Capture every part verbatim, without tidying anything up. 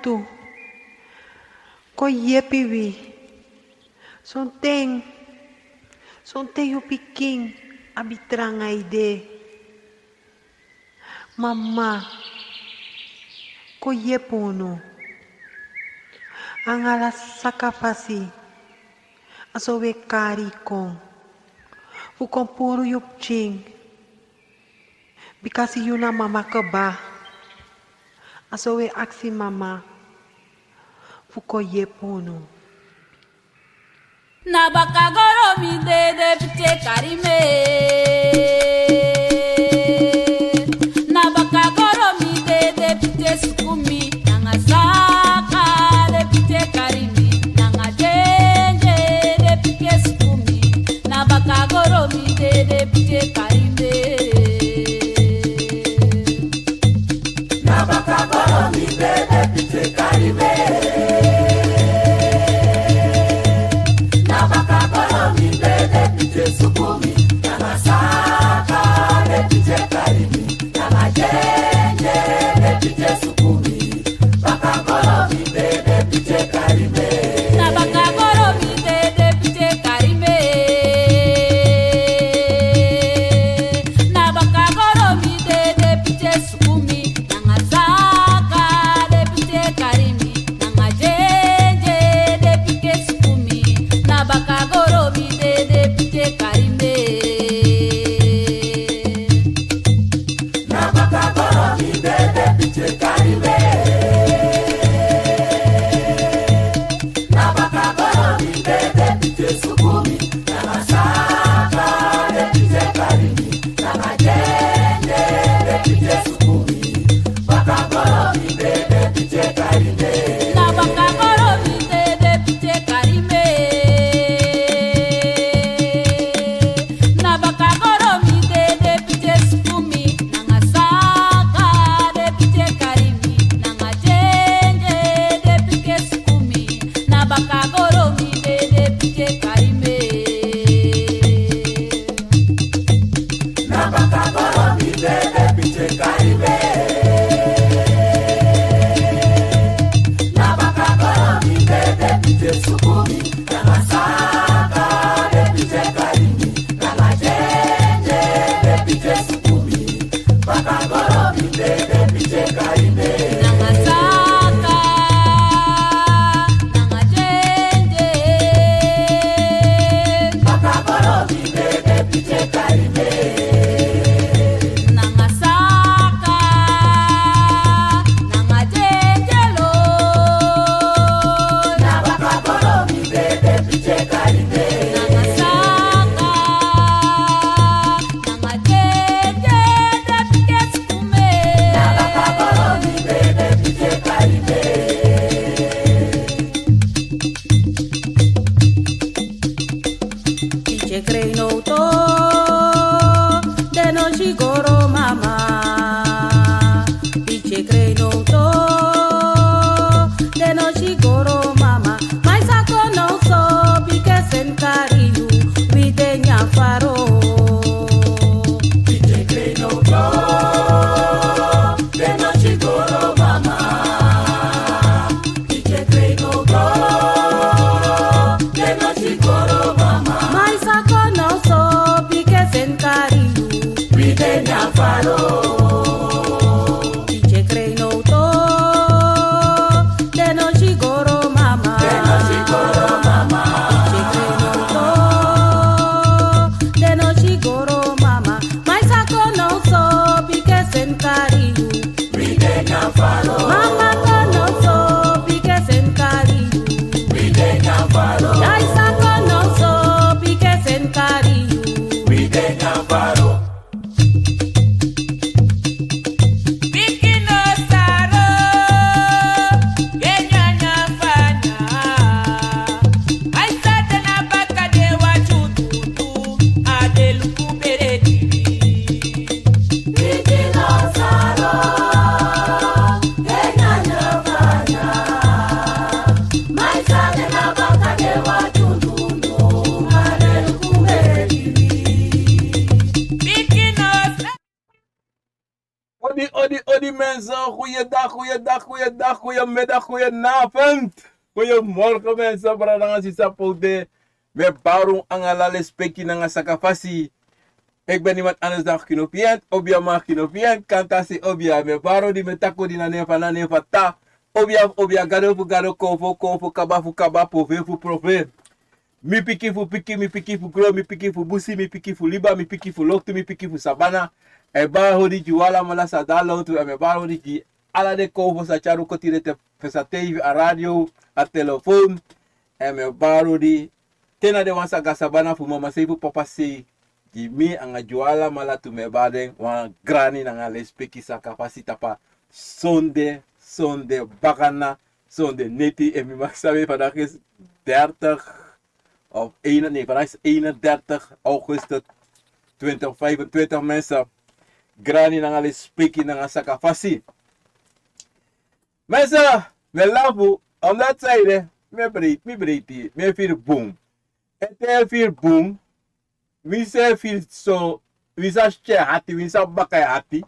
Tu, kon yepi wi. Sonten, sonten yu pikin abi tranga ede. Mama, kon yepi unu. Nanga ala saka fasi, a so wi e kari kon. Fu kon puru yu pikin. Bikasi yu na mama kaba. A so wi e aksi mama fu kon yepi unu. Na baka goro mi dede pikin e kari mi. Na baka goro mi dede pikin e suku mi. Nanga saka de pikin e kari mi. Nanga dyenje de pikin e suku mi. Na baka goro mi dede pikin e kari mi. Na baka goro mi dede pikin e kari mi. Na baka goro mi dede pikin e suku mi. Nanga saka de pikin e kari mi. Nanga dyenje de pikin e suku mi. Baka goro mi dede pikin e kari mi. Na baka goro mi dede pikin e kari mi. Na baka goro mi dede pikin e suku mi. Nanga saka de pikin e kari mi. Nanga dyenje de pikin e suku mi. Na baka goro mi dede pikin e kari mi. Na baka goro mi dede pikin e kari mi. Na baka goro mi dede pikin e suku mi. Nanga saka de pikin e kari mi. Nanga dyenje de pikin e suku mi. Baka goro mi dede pikin e kari mi. Na baka goro mi dede pikin e kari mi. Na baka goro mi dede pikin e suku mi. Nanga saka de pikin e kari mi. Nanga dyenje de pikin e suku mi. Na baka goro mi dede pikin e kari mi. Na baka goro mi dede pikin e kari mi. Na baka goro mi dede pikin e suku mi. Nanga saka de pikin e kari mi. Nanga dyenje de pikin e suku mi. Baka goro mi dede pikin e kari mi. Nanga saka, nanga dyenje. Baka goro mi dede pikin e kari mi. Nanga saka, nanga dyenje lo. Na baka goro mi dede pikin e kari mi. Nanga saka, nanga dyenje de pikin e suku mi. Na baka goro mi dede pikin e kari mi. Pikin e krei nowtu, den no si goro mama. Pikin e krei nowtu, den no si goro mama. Ma yu sa kon now so, pikin e seni kari yu, wi de nyan faro. Pikin e krei nowtu, den no si goro mama. Pikin e krei nowtu, den no si goro mama. Ma yu sa kon now so, pikin e seni kari yu, wi de nyan faro. Pikin e krei nowtu, den no si goro mama. Den no si goro mama. Pikin e krei nowtu, den no si goro mama. Ma yu sa kon now so, pikin e seni kari yu. Wi de nyan faro. Mama kon now so, pikin e seni kari yu. Wi de nyan faro. Dadi sa kon now so, pikin e seni kari yu. Wi de nyan faro. Goeiedag, goeiedag, goeiedag, goeiemiddag, goedenavond. Goeiemorgen mensen, brada nanga sisa, pote. Mi e bari un anga ala lespeki nanga sakafasi. Ik ben niemand anders dan Gino Piënt, Obia man Gino Piënt, Kantasi Obia. Mi e bari odi, mi e taki odi na nen fu, na nen fu Tata. Obia fu obia, Gado fu gado, Konfo fu konfo, Kaba fu kaba, Profe fu profe. Mi pikin fu pikin, mi pikin fu gron, mi pikin fu busi, mi pikin fu liba, mi pikin fu loktu, mi pikin fu sabana. E bari odi gi un alamala san de na lontu, èn mi e bari odi gi ala den konfo san tyari un kon tide, te fu sa teifi, a radio, a telefoon. Èn mi e bari odi te na den wan san go na sabana fu mama sei fu papa sei. Gi mi anga gi un alamala tu, mi e bari den wan grani nanga lespeki sakafasi tapu a sonde, sonde bakana, sonde neti, èn mi man sabi vandaag is dertig of een, nee, vandaag is eenendertig augustus twintig vijfentwintig mensen. Grani nanga lespeki nanga sakafasi. Mensen, mi e lafu, omdat san ede, mi e breiti, mi breiti, mi e firi bun. Èn te yu e firi bun, winsi yu e firi so, winsi a skin e hati, winsi a baka e hati,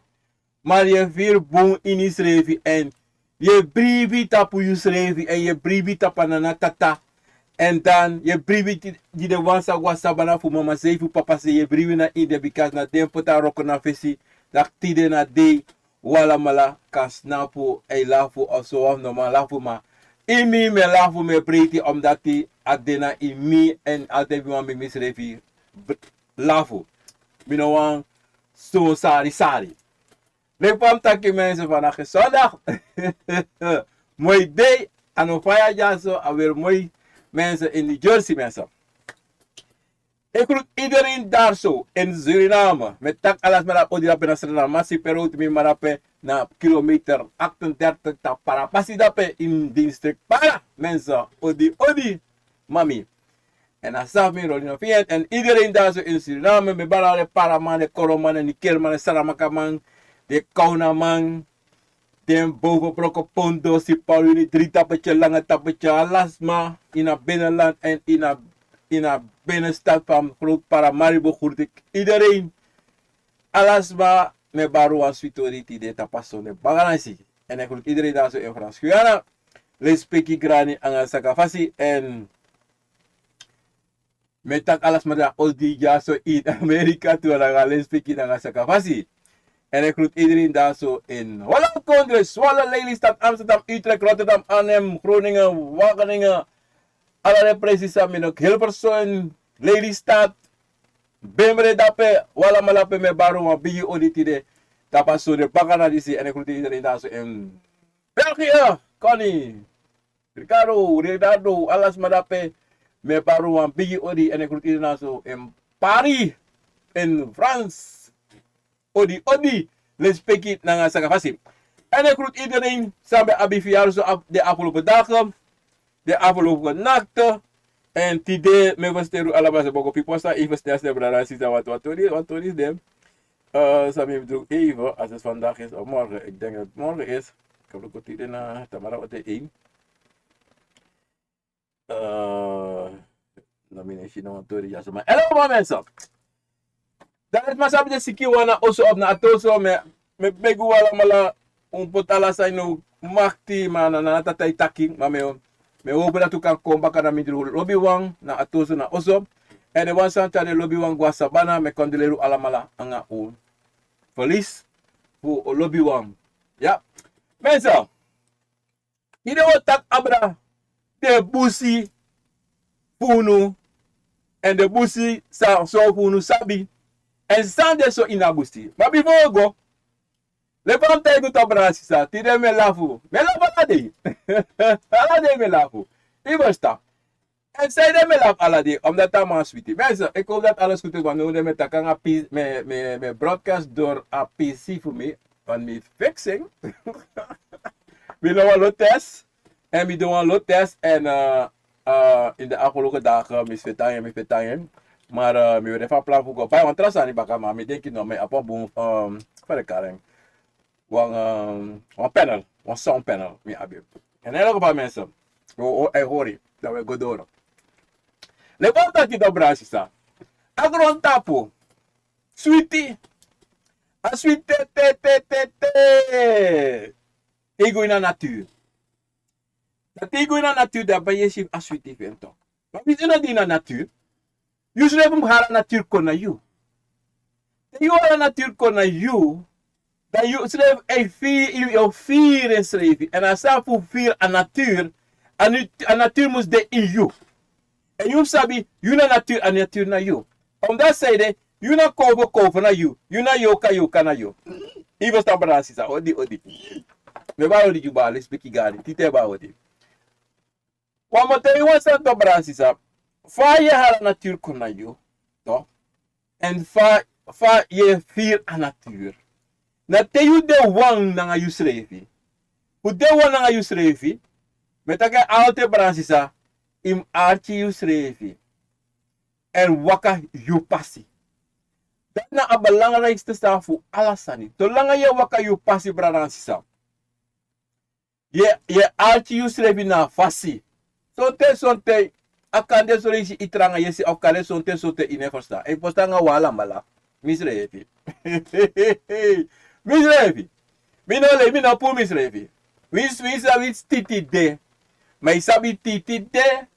ma yu e firi bun ini yusrefi, èn yu e bribi tapu yusrefi, èn yu e bribi tapu a nana tata, èn dan yu e bribi gi den wan san go na sabana fu mama sei fu papa sei, yu e bribi na ini den, bika na den poti a wroko na fesi, dati tide na dei un alamala kan snapu, e lafu of so, wan no man lafu, ma ini mi, mi e lafu, mi e breiti, omdat a de na ini mi, èn altijd mi wani meki misrefi lafu. Mi no wani so sari sari. Leki fa mi taki, mensen, vandaag is zondag. Moi dei, a no faya dyaso, a weri moi, mensen, in New Jersey, mensen. Ik groet iedereen daar zo in Suriname. Mi e taki ala sma dati odi dape na Sranan, ma si pe road mi, ma dape na kilometer achtendertig tapu Parapasi dape in district Para. Mensen, odi, odi, mami. Èn a sabi mi, Rolino Fiet, èn iedereen daar zo in Suriname. Mi e bari ala den Paraman, den Koroman, den Nikerman, den Saramakaman, den Kaunaman, den boven Brokopondo, Sipawini, dri tapetje, langa tapetje, ala sma ini a binnenland èn ini a, ini a binnenstad van Groot Paramaribo groet ik iedereen. Ala sma, mi e bari un wan switi odi tide tapu a sonde bakana disi. Èn ik groet iedereen daar zo in Frans Guyana. Lespeki, grani anga sakafasi, èn mi e taki ala sma dati odi dyaso in Amerika tu, nanga lespeki nanga sakafasi. En ik groet iedereen daar zo in Holland Country, Zwolle, Lelystad, Amsterdam, Utrecht, Rotterdam, Arnhem, Groningen, Wageningen. Ala den presi san mi no, Hilversum, Lelystad, Bemre dape, un alamala pe, mi e bari un wan bigi odi tide tapu a sonde bakana disi. En ik groet iedereen daar zo in België, Connie, Ricardo, Ricardo, ala sma dape, mi e bari un wan bigi odi. En ik groet iedereen daar zo in Paris, in France. Odi, odi, lespeki nanga sakafasi. En ik groet iedereen san ben abi verjaardag zo af, de afgelopen dagen, de afgelopen nachten. En tide mi e versteru alamala, se boko pipo san even stel stel, brada, sisa, want, want tori, want tori is dem. Eh, san mi e bedoel even, als het vandaag is of morgen, ik denk dat het morgen is. Ik heb ook het idee na tamara ote één. Eh, no, mi no e si no wan tori dyaso, ma hello, ma mensen. Dan leti mi sabi den sikin wan na oso of na ati oso, mi e, mi e begi un alamala, un poti ala san ini un makti, ma na, na, na Tata e taki, ma mi e, mi e hopu dati un kan kon baka na mindri un lobiwan na ati oso, na oso. En den wan san tyari den lobiwan go na sabana, mi e kondoleri un alamala anga un verlies fu un lobiwan. Ya. Mensen, tide un o taki abra den busi fu unu, en den busi san son fu unu sabi, en san de so ini a busi. Ma bifo un go, leki fa mi taigi un, brada, sisa, tide mi e lafu. Mi e lafu ala dei. Ala dei mi e lafu. Yu ferstan. En sanede mi e lafu ala dei, omdat a man switi. Mensen, ik hoop dat alles goed is, want now mi e taki nanga pi-, mi e, mi e, mi e broadcast door a pc fu mi, want mi fixing. Mi no wan lo test. En mi du wan lo test. En, eh, eh, in de afgelopen dagen, mi feti nanga en, mi feti nanga en. Maar, eh, mi weri fu a plan fu go bai wan tra sani baka, ma mi denki no, mi abi wan bun, ehm, fa den e kari en, wan, ehm, wan panel, wan sound panel, mi abi. En in elk geval, mensen, o, o, e hori, dan wi e go doro. Leki fa mi taki, brada, sisa, a grontapu switi. A switi te, te, te, te, te. Te yu go ini a natuur. Dan te yu go ini a natuur, dan ben yu e si a switi fu en tok. Ma fu yu no de ini a natuur, yusrefi mus hari a natuur kon na yu. Te yu hari a natuur kon na yu, dan yusrefi e firi, yu o firi ensrefi. Èn a sani fu firi a natuur, a nat-, a natuur mus de ini yu. Èn yu mus sabi, yu na natuur, a natuur na yu. Omdat sanede, yu na kowfo, kowfo na yu. Yu na yoka, yoka na yu. Yu e ferstan, brada nanga sisa, odi, odi. Mi e bari odi gi yu, bari lespeki gari, tite bari odi. Wan moto yu wan sani tu, brada nanga sisa. Fa yu e hari a natuur kon na yu, tu. Èn fa, fa yu e firi a natuur. Na te yu de wan nanga yusrefi. Fu de wan nanga yusrefi, mi e taki altijd, brada nanga sisa, yu mus arki yusrefi. Èn waka yu pasi. Dati na a belangrijkste sani fu ala sani. Solanga yu e waka yu pasi, brada nanga sisa, yu e, yu e arki yusrefi na a fasi. Sonten, sonten, a kan de son leisi yu tranga yesi, a kan de sonten, sonten yu no e ferstan. Yu e ferstan nanga wan alamala. Misrefi. Misrefi. Mi no lei, mi no puru misrefi. Winsi, winsi, winsi titi de. Ma yu sabi titi de,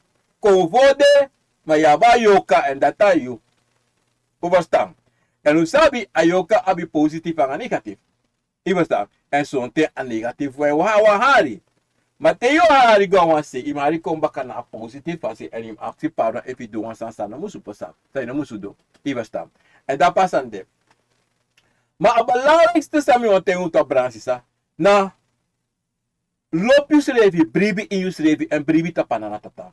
kowfo de, ma yu abi a yoka, èn dati na yu. Un ferstan. Èn un sabi a yoka abi positief nanga negatief. Yu ferstan. Èn sonten a negatief fu en wan, wan hari. Ma te yu hari go na wan sei, yu mus hari kon baka na a positief fasi, èn yu mus aksi pardon efu yu du wan sani san no musu pasa, san yu no musu du. Yu ferstan. Èn dati pasa de. Ma a belangrijkste san mi wani taigi un tu, brada nanga sisa, na lobi yusrefi, bribi ini yusrefi, èn bribi tapu a Nana Tata.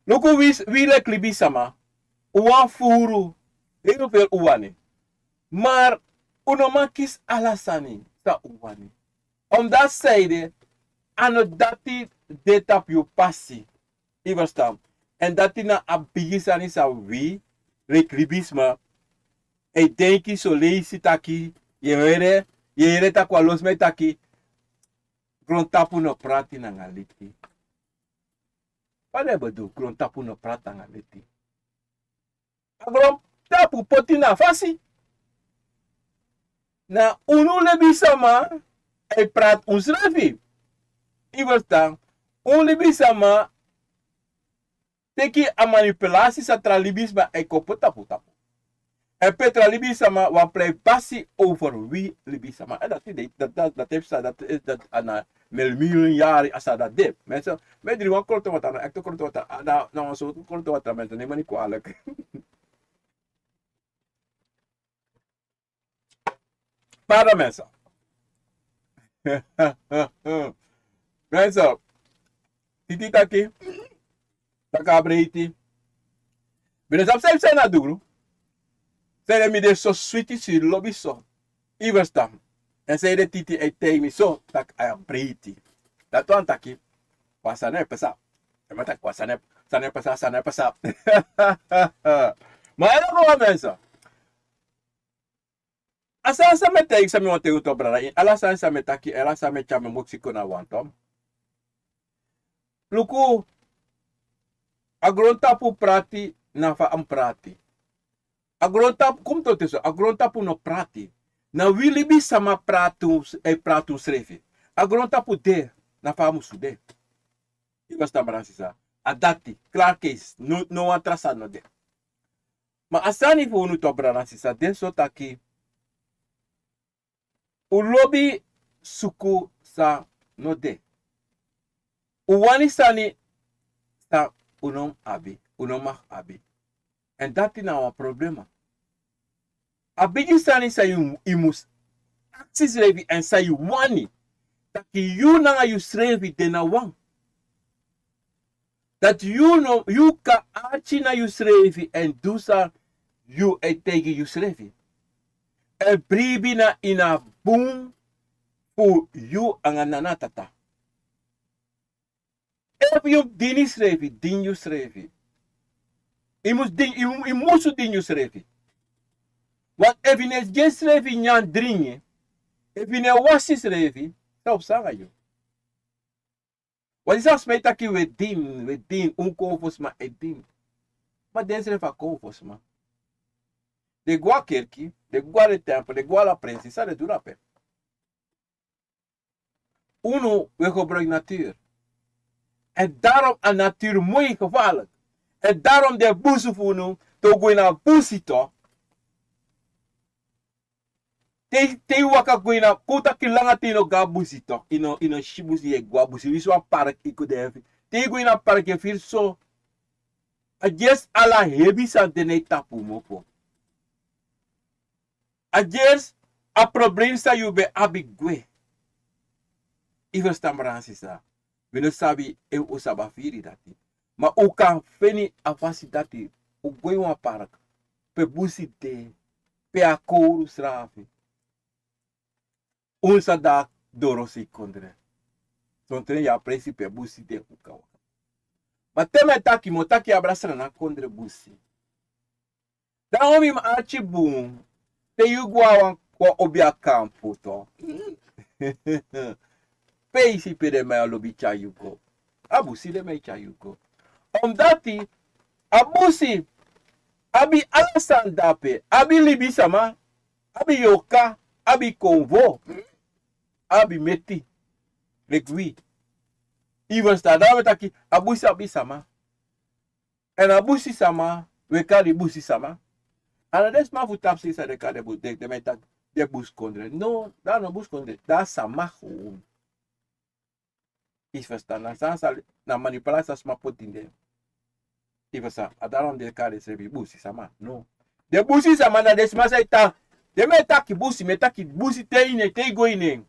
Luku, wi, wi leki libisama, un wani furu, heel veel un wani. Maar un no man kisi ala sani san un wani. Omdat sanede, a no dati de tapu yu pasi. Yu ferstan. Èn dati na a bigi sani san wi, leki libisma, e denki son leisi taki, yu e yere, yu e yere taki wan lo sma e taki, grontapu no prati nanga leti. Fa den e bedoel, grontapu no prati nanga leti? A grontapu poti na fasi. Na unu libisama e prati unsrefi. Yu ferstan, un libisama teki a manipulasi san tra libisma e kon poti tapu tapu. Èn pe tra libisama wani prei pasi over wi libisama. Èn dati de, dati, dati, dati, dati, dati, a na miljoen yari a sani dati de. Mensen, mi e dringi wan kroto watra, na ekte kroto watra, a na, na wan sortu kroto watra, mensen, neem me niet kwalijk. Pardon, mensen. Mensen, titi taki, taki a breiti. Mi no sabi san yu psa ini a duru. Sanede mi de so switi, so lobi so. Yu ferstan. Èn sanede titi e taigi mi so, taki a breiti. Dati wani taki, wan sani e pasa. Èn mi e taki wan sani, sani e pasa, sani e pasa. Ma yu no go, mensen. A sani san mi e taigi, san mi wani taigi un tu, brada. Ala sani san mi e taki, ala sani mi e tyari mi moksi kon na wan tu. Luku, a grontapu prati, na fa a mus prati. A grontapu, kon mi tokru so, a grontapu no prati. Na wi libisama prati, e prati unsrefi. A grontapu de, na fa a musu de. Yu ferstan, brada nanga sisa. A dati, klaar keisi, no, no wan tra sani no de. Ma a sani fu unu tu, brada nanga sisa, de so taki un lobi suku san no de. Un wani sani san un no abi, un no mag abi. Èn dati na wan problema. A bigi sani san yu, yu mus aksi yusrefi èn san yu wani. Taki yu nanga yusrefi de na wan. Dati yu no, yu kan arki na yusrefi èn du san yu e taigi yusrefi. Èn bribi na ini a bun fu yu nanga Nana Tata. Efu yu dini yusrefi, dini yusrefi. Yu mus dini, yu, yu musu dini yusrefi. Want efu yu no e gi yusrefi nyan dringi, efu yu no e wasi yusrefi, san o psa nanga yu? Wan sani san sma e taki, wi e dini, wi e dini, un kowfo sma e dini. Ma densrefi a kowfo sma. Den go a kerki, den go a den tempel, den go a la prensi, san den du na ape? Unu we gebruik natuur. En daarom a natuur moi gevaarlijk. En daarom de busu fu unu, te un go ini a busi to. Te, te yu waka go ini a, kon un taki langa te yu no go a busi to. Yu no, yu no si busi, yu e go a busi. Winsi wan park yu go de. Te yu go ini a park yu e firi so. A dyesi ala hebi sani de na yu tapu mopo. A dyesi a problem san yu ben abi gwe. Yu ferstan, brada nanga sisa. Mi no sabi efu un sabi a firi dati. Ma un kan feni a fasi dati. Un go ini wan park pe busi de, pe a kowru srafi. Un sa de a dorosei kondre. Sonten yu abi presi pe busi de, un kan waka. Ma te mi e taki, mi o taki abra Sranan kondre busi. Dan un mu arki bun. Te yu go a wan, wan obiakampu to. Pe yu si pe den man ya lobi tyari yu go. A busi den man e tyari yu go. Omdati a busi abi ala sani dape. Abi libisama, abi yorka, abi konfo, abi meti. Leki wi. Yu ferstan, dan mi e taki a busi abi sama. Èn a busi sama, we kari busi sama. A no den sma fu tapusei san den kari den bu-, den, den man e taki den buskondre. No, dan a no buskondre, dan a sama gewoon. Yu ferstan, na san, san, na manipulasi san sma poti ini den. Yu ferstan, a daarom den kari densrefi busi sama. No. Den busi sama na den sma san e tan. Den man e taki busi, mi e taki busi te yu no e, te yu go ini en,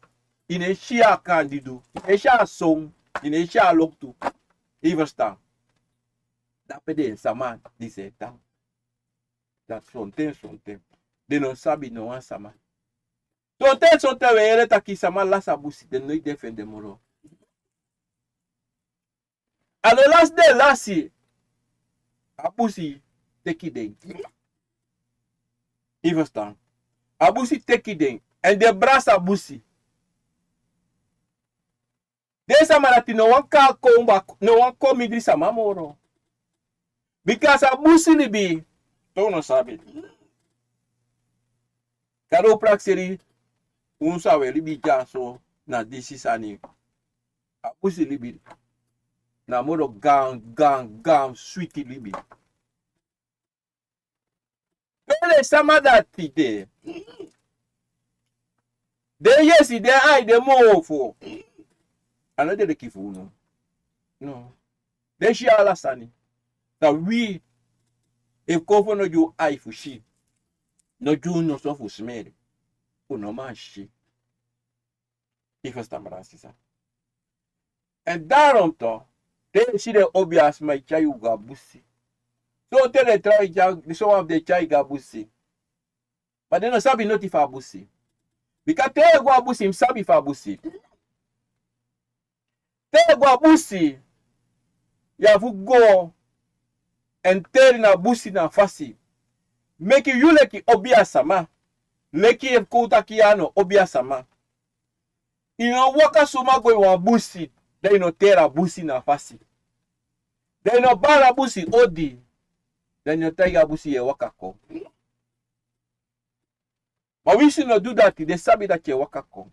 yu no e si a kandidu, yu no e si a son, yu no e si a loktu. Yu ferstan. Dape den sama disi e tan. Dati sonten, sonten. Den no sabi no wan sama. Sonten, sonten we yere taki sama lasi a busi, den no e defende moro. A no lasi den lasi. A busi teki den. Yu ferstan. A busi teki den. Èn den brasi a busi. Den sama dati no wani kon baka, no wani kon mindri sama moro. Bika a busi libi, te un no sabi. Gado prakseri, un san we libi dyaso na disi sani. A busi libi na moro gaan, gaan, gaan switi libi. Pe den sama dati de? Den yesi, den ai, den mofo. A no de leki fu unu. No. Den si ala sani. Dan wi, efu konfo no gi un ai fu si, no gi un noso fu smeri, un no man si. Yu ferstan, brada nanga sisa. Èn daarom tu, te yu si den obiasma e tyari yu go a busi. Sonten den e trai tyari, sowan fu den e tyari yu go a busi. Ma den no sabi noti fu a busi. Bika te yu e go a busi, yu mus sabi fu a busi. Te yu e go a busi, yu abi fu go èn teri na busi na fasi. Meki yu leki obiasma, leki efu kon un taki yu a no obiasma. Yu no waka suma go ini wan busi, dan yu no teri a busi na fasi. Dan yu no bari a busi odi, dan yu no taigi a busi yu e waka kon. Ma winsi yu no du dati, den sabi dati yu e waka kon.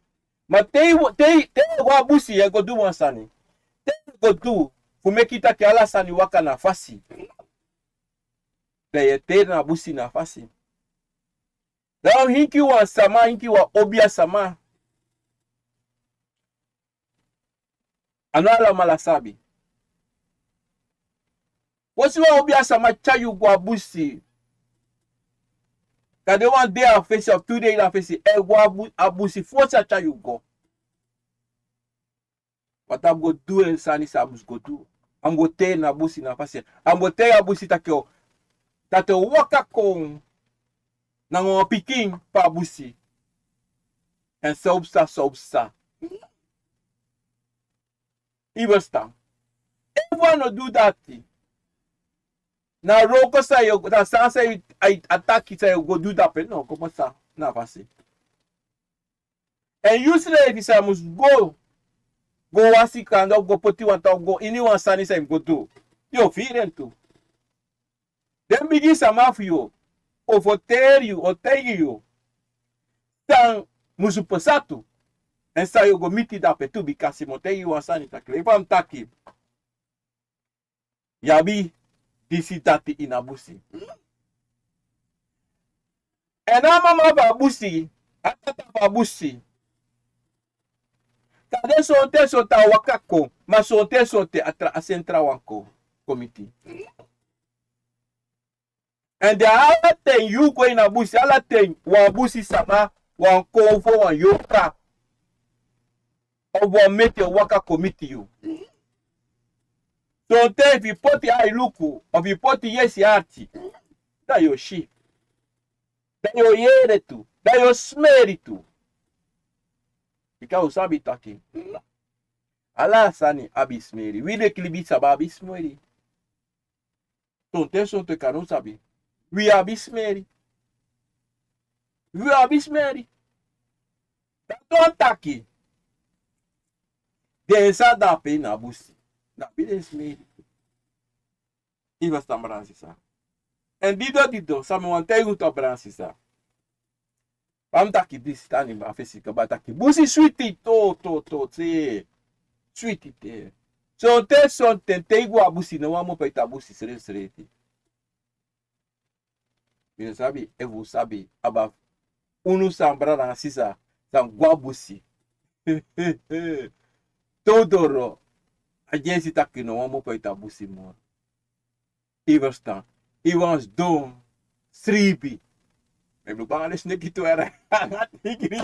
Ma te yu, te yu, te yu e go a busi, yu e go du wan sani. Te yu e go du fu meki taki ala sani waka na fasi, dan yu e teri na busi na fasi. Dan yu hinki wan sama, hinki wan obiasma. A no alamala sabi. Fosi wan obiasma tyari yu go a busi, kande wan dei na fesi of tu dei na fesi, e go a bu-, a busi fosi a tyari yu go. Wat a mus go du en sani san a mus go du. A mus go teri na busi na fasi. A mus go teri a busi taki o, dati o waka kon nanga wan pikin fu a busi. Èn so psa, so psa. Yu ferstan. Efu a no du dati, na wroko san yu, na san san yu, a, a taki san yu go du dape, no, kon pasa na fasi. Èn yusrefi san mus go, go wasi kanda, go poti wata, go ini wan sani san yu mus go du, yu o firi en tu. Den bigi sama fu yu o ferteri yu, o taigi yu san musu pasa tu. Èn san yu o go miti dape tu, bika mi o taigi yu wan sani taki, leki fa mi taki. Yu abi disi dati ini a busi. Èn a mama fu a busi, a tata fu a busi. Kande sonten sonten a waka kon, ma sonten sonten a tra, a seni trawan kon, kon miti. Èn den ala ten yu go ini a busi, ala ten wan busi sama, wan konfo, wan yorka, of wan meti o waka kon miti yu. Sonten efu yu poti ain luku, of yu poti yesi ati, dan yu o si. Dan yu o yere tu, dan yu o smeri tu. Bika un sabi taki ala sani abi smeri. Wi leki libisama abi smeri. Sonten sonten kande un sabi. Wi abi smeri. Wi abi smeri. Dati wani taki den sani de ape ini a busi, na abi den smeri. Yu e ferstan, brada nanga sisa? Èn dido dido, san mi wani taigi un tu, brada nanga sisa. Fa mi taki disi, tan na mi fesi kaba taki busi switi to, to, to, te. Switi te. Sonten sonten te yu go a busi, no wan mopo e tan busi srefsrefi. Mi no sabi efu un sabi, abaa, unu san, brada nanga sisa, san go a busi. Te un doro, a dyesi taki no wan mopo e tan busi moro. Yu e ferstan? Yu wani sidon sribi. Mi e luku anga den sneki tu, ere, anga tigri.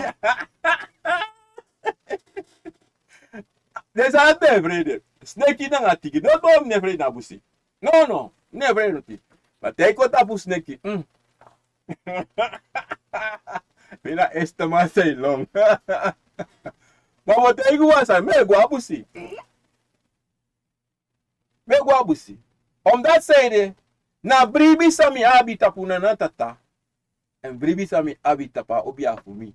Den sani de, brede. Sneki nanga tigri. No, no, mi no e frede na busi. No, no, mi no e frede noti. Ma te yu kon tapu sneki, mm. Mi na estomac e lon. Ma mi o taigi wan sani, mi e go a busi. Mi e go a busi. Omdat san ede, na bribi san mi abi tapu nana tata. Èn bribi san mi abi tapu a obia fu mi.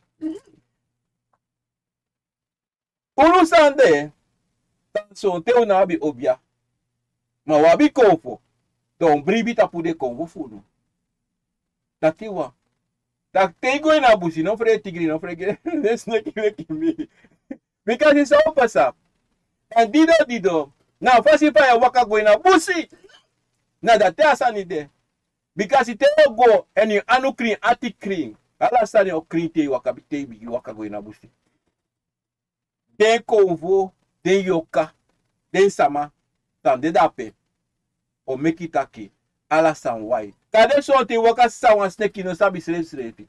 Unu san de, tan sonten un no abi obia. Ma un abi konfo. Dan un bribi tapu den konfo fu unu. Dati wan. Dati te yu go ini a busi, no frede tigri, no frede den sneki leki mi. Bika san o pasa. Èn dido dido, na a fasi fa yu e waka go ini a busi, na dati a sani de. Bika te yu o go èn yu anu krin, ati krin, ala sani o krin te yu waka, te yu bigin waka go ini a busi. Den konfo, den yorka, den sama san de dape o meki taki ala sani wai. Kande sonten yu waka, san wan sneki no sabi srefsrefi.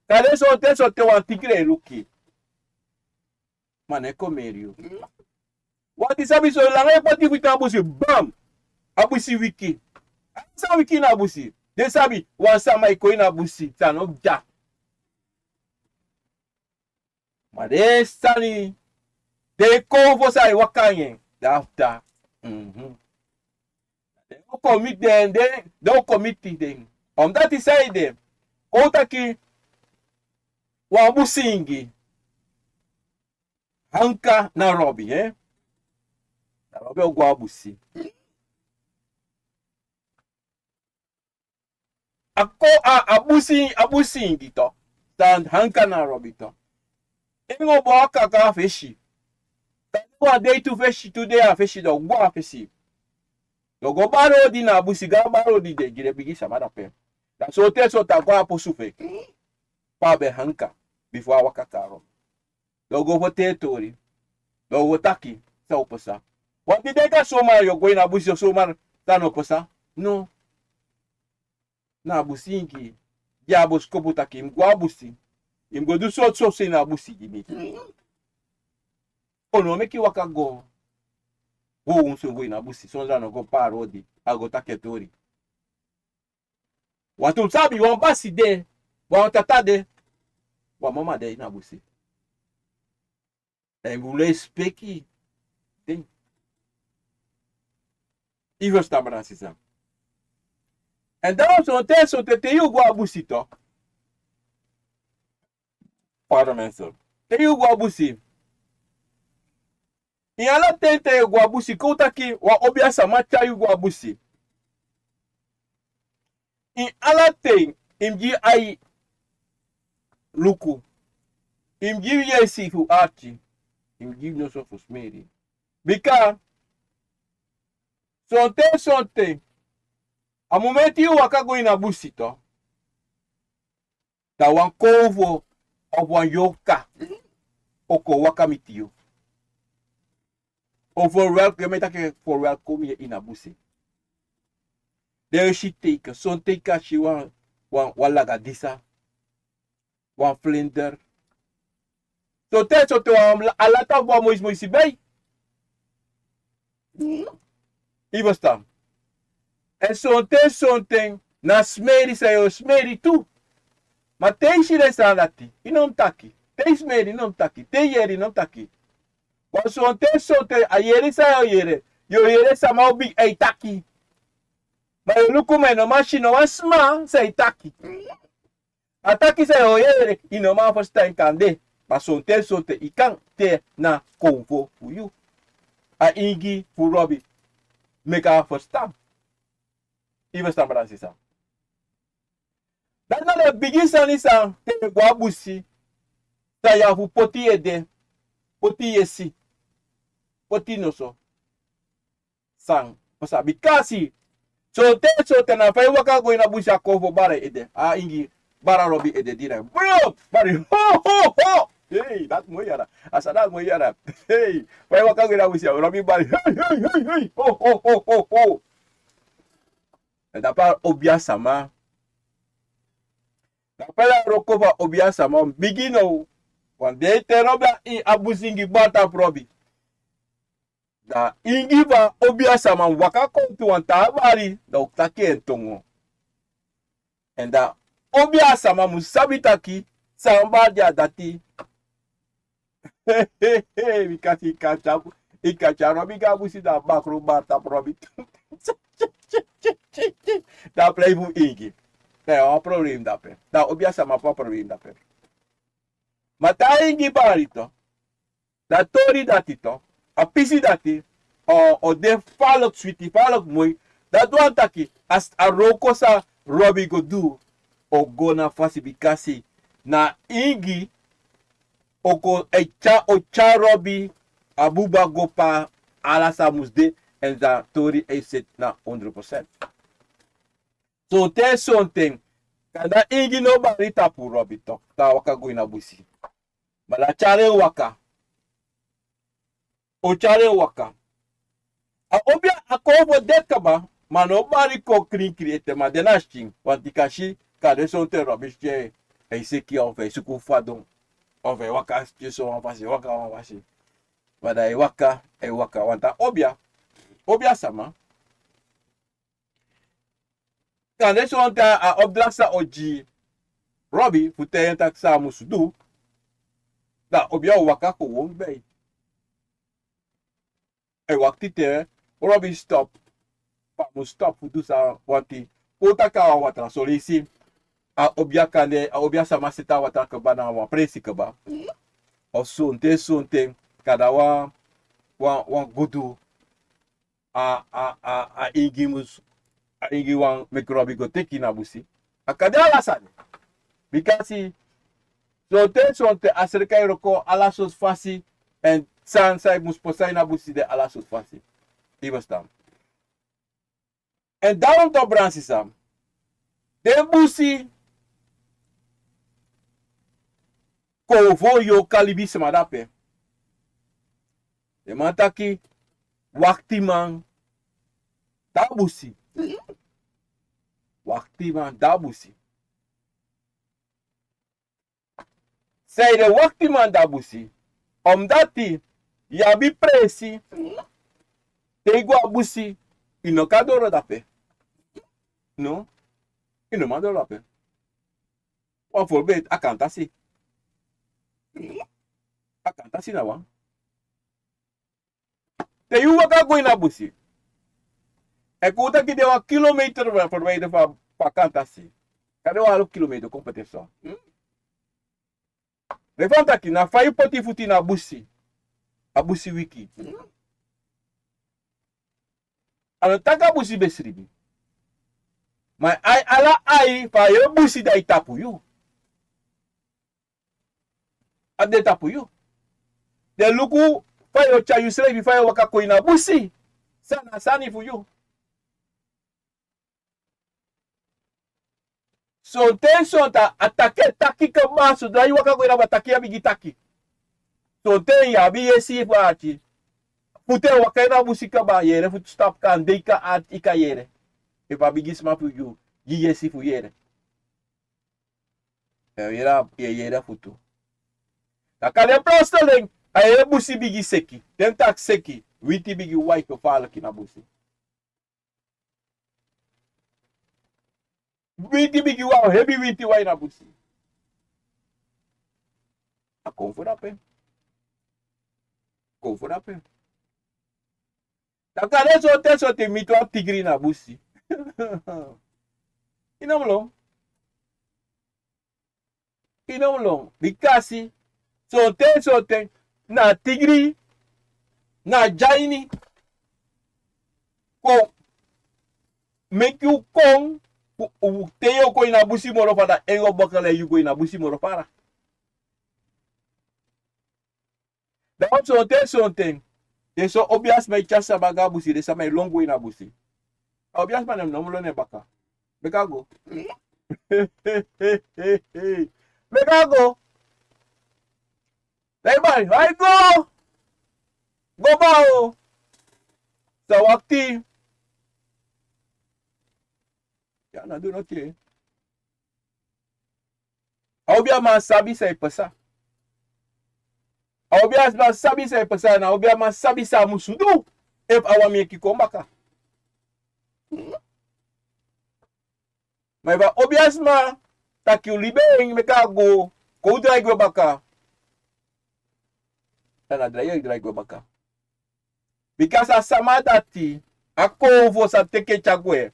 Kande sonten sonten wan tigri e luku yu. Ma no e kon meri yu. Wan di sabi, solanga yu poti fu yu tan a busi, bam! A busi wiki. San wiki na a busi? Den sabi wan sama e kon ini a busi, san no de. Ma den sani, den konfo san e waka anga en, dan afta. Mhm. Den o kon miti den, den, den o kon miti den. Omdat san ede, kon un taki wan busingi. Hanka na Robi, eh? Na Robi o go a busi. A kon, a, a busi, a busingi tu. Dan Hanka na Robi tu. En o bo a kaka a fesi. Dan wan dei tu fesi, tu dei a fesi, dan o go a fesi. Dan o go bari odi na a busi, go bari odi de gi den bigi sama dape. Dan sonten sonten a go a posu fu en. Pe a be Hanka, bifo a waka kon a Robi. Dan o go fu tei tori. Dan o go taki san o pasa. Wan di den kan somar yu o go ini a busi, somar san no pasa. No. Na a busingi gi a bosikopu taki yu mus go a busi. Yu mus go du sortu sortu sani na a busi gi mi. O no meki waka go. Go unu so go ini a busi, sondro a no go bari odi, a go taki en tori. Wantu sabi, wan basi de, wan tata de, wan mama de ini a busi. Èn yu mus lespeki den. Yu ferstan, brada nanga sisa? Èn dan sonten, sonten te yu go a busi tu. Pardon, mensen. Te yu go a busi. Ini ala ten te yu go a busi, kon un taki wan obia sama tyari yu go a busi. Ini ala ten, yu mus gi ai luku. I mus gi yu yesi fu arki. I mus gi yu noso fu smeri. Bika sonten sonten, a momenti yu waka go ini a busi tu, da wan konfo of wan yorka o kon waka miti yu. O verwelkom, yu e taki verwelkom yu ini a busi. Den e si teiken, sonten yu kan si wan, wan, wan lagadisa, wan vlinder. Sonten, sonten wan ala tapu wan moisi moisi bei. Yu e ferstan? Èn sonten sonten na smeri san yu o smeri tu. Ma te yu si den sani dati, yu no mus taki. Te yu smeri, yu no mus taki. Te yu yere, yu no mus taki. Ma sonten sonten a yere san yu o yere, yu o yere sama o bigin e taki. Ma yu o luku, ma yu no man si no wan sma san e taki. A taki san yu o yere, yu no man ferstan en kande. Ma sonten sonten yu kan te na konfo fu yu. A ingi fu Robi meki a ferstan. Yu ferstan, brada, sisa? Dati na den bigi sani san te yu e go a busi, san yu abi fu poti yu ede, poti yesi, poti noso. San o sabi kasi. Sonten sonten na fa yu waka go ini a busi, a konfo bari ede. A ingi bari Robi ede direct. Bro, bari ho, ho, ho. Hei, dati moi yara. A sani dati moi yara. Hei, fa yu waka go ini a busi, Robi bari. Hei, hei, hei, hei. Ho, ho, ho, ho, ho. Èn dape a obiya sama. Dape a wroko fu a obiya sama bigin now. Wan dei te Robi, a busi ingi bari tapu Robi. Da ingi fu a obiya sama mus waka kon tu wan taa bari, da o taki en tongo. Èn da obiya sama mus sabi taki san bari de a dati. Bika si yu kan tyari, yu kan tyari Robi go a busi, da a bakru bari tapu Robi. Da a prei fu ingi. Da yu abi wan problem dape. Da obiya sama abi wan problem dape. Ma te a ingi bari tu, da tori dati tu, a pisi dati o, o de falek switi, falek moi. Dati wani taki a wroko san Robi go du o go na fasi, bikasi na ingi o kon e tyari, o tyari Robi a buba go pe ala sani mus de, èn da tori e seti na hondro procent. Sonten sonten, kande a ingi no bari tapu Robi tu, da a waka go ini a busi. Ma da a tyari en waka. O tyari en waka. A obiya, a konfo de kaba, ma a no bari kon krinkrin ete, ma a de na skin. Wanti kan si, kande sonten Robi si en, e seki, of e suku fadon, of e waka, si so wan fasi, waka wan fasi. Ma da e waka, e waka, wanti a obiya, obiya sama. Kande sonten a opdracht san o gi Robi fu taigi en taki san a musu du, da obiya o waka kon won bei. E wakti te Robi stop. Fa a mus stop fu du san wanti. Kon taki a watra, son leisi a obiya kande, a obiya sama seti a watra kaba na wan presi kaba. Of sonten sonten, kande wan, wan, wan gudu a, a, a, a ingi mus, a ingi wani meki Robi go teki na busi. A kan de ala sani. Bikasi sonten sonten a sreka e wroko ala sortu fasi, èn sani san e mus pasa ini a busi de ala sortu fasi. Yu e ferstan? Èn daarom tu, brada, sisa, den busi kon fu yorka libisma dape. Den man taki waktiman de a busi. Waktiman de a busi. San ede waktiman de a busi? Omdati yu abi presi. Te yu go a busi, yu no kan doro dape. No, yu no man doro dape. Wan voorbeeld, a kantasi. A kantasi na wan. Te yu waka go ini a busi, èn kon taki de wan kilometer verwijderd fu a kantasi. Kan de wan half kilometer kon poti so. Den fan taki na fa yu poti yu futu ini a busi, a busi wiki. A no taki a busi besribi. Ma ai, ala ai fu a busi de na tapu yu. a de tapu yu. Den luku fa yu o tyari yusrefi, fa yu o waka kon ini a busi. San na a sani fu yu. Sonten sonten a taki e taki kaba, sodra yu waka go ini a busi a taki ya bigin taki. Sonten yu abi yesi fu ati. Fu te waka ini a busi kaba, yere fu tu stap kan de ika ati ika yere. Efu a bigi sma fu yu gi yesi fu yere. Yu e yere a futu. Taki a de plotseling a yere busi bigin seki. Den taki seki, winti bigin wai, fu faliki na busi. Winti bigin wai, hebi winti wai na busi. A kon fu dape. Kon fu dape. Taki a de sonten sonten mi tu a tigri na busi. I no mu lon. I no mu lon. Bikasi sonten sonten na tigri, na dyaini kon meki u kon. Te yu o kon ini a busi moro fara, en o bakala yu go ini a busi moro fara. Dan sonten sonten den so obiasma e tyari sama go a busi, den sama e lon go ini a busi. A obiasma nen no mu lon en baka. Meki a go. Meki a go. Dai bai, ai go. Go baka o. Sa wakti. Ya na du no te. A obiasma sabi san e pasa. A obiasma sabi san e pasa, na a obiasma sabi san a musu du. Efu a wani meki kon baka. Ma efu a obiasma taki u libi en, meki a go, kon u drai gwe baka. Dan a drai yu e drai gwe baka. Bikasi a sama dati, a konfo san teki en tyari gwe,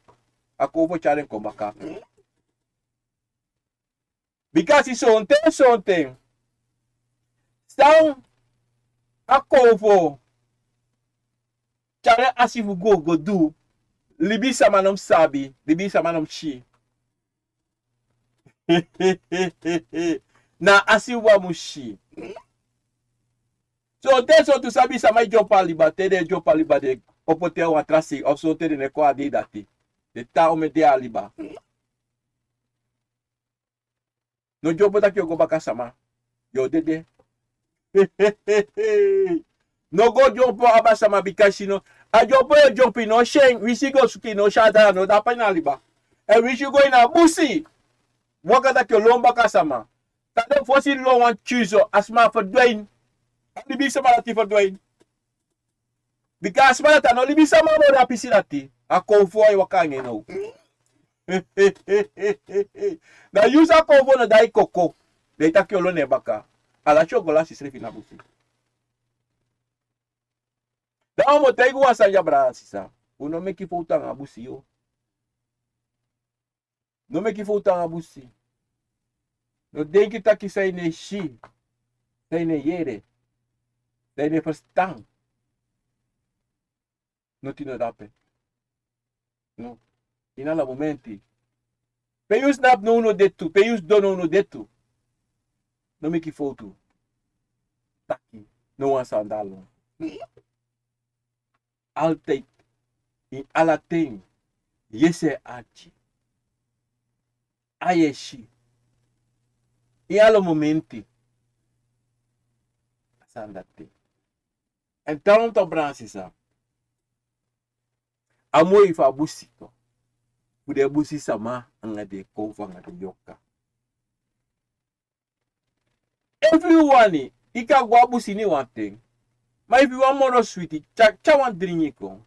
a konfo tyari en kon baka. Bikasi sonten sonten san a konfo tyari en asi fu go go du, libisama no mu sabi, libisama no mu si. Na asi wan mu si. Sonten sonten sabi sama e dyompo a liba, te den e dyompo a liba den opo te wan tra sei, of sonten den e kon a dei dati. Den tan omen dei a liba. No dyompo taki yu o go baka sama. Yu o dede. No go dyompo aba sama bikasi no. A dyompo yu o dyompo yu no si en, winsi yu go suku yu no si a dala no dape na liba. Èn winsi yu go ini a busi. Waka taki yu o lon baka sama. Kande fosi lon wan tyuso a sma ferdwin. A libisama dati ferdwin. Bika a sma dati a no libisama moro a pisi dati. A konfo e waka anga en now. Na yu sa konfo no dai koko. Den e taki yu o lon en baka. A lasi yu o go lasi srefi na busi. Dan un mu taigi wan sani ya brada sisa. Un no meki fowtu anga busi yo. No meki fowtu anga busi. No denki taki san yu no e si, san yu no e yere, san yu no e ferstan. Noti no de ape. No. Ini ala momenti. Pe yu snapu now un no de tu, pe yu sidon now un no de tu. No meki fowtu taki no wan sani de a lon. Altijd, ini ala ten, yesi e arki, a yesi, ini ala momenti. A sani dati. Èn tan un tan brada sisa. A moi fu a busi tu, fu den busi sama anga den konfo anga den yorka. Efu yu wani, yu kan go a busi ini wan ten. Ma efu yu wani moro switi, tyari, tyari wan dringi kon.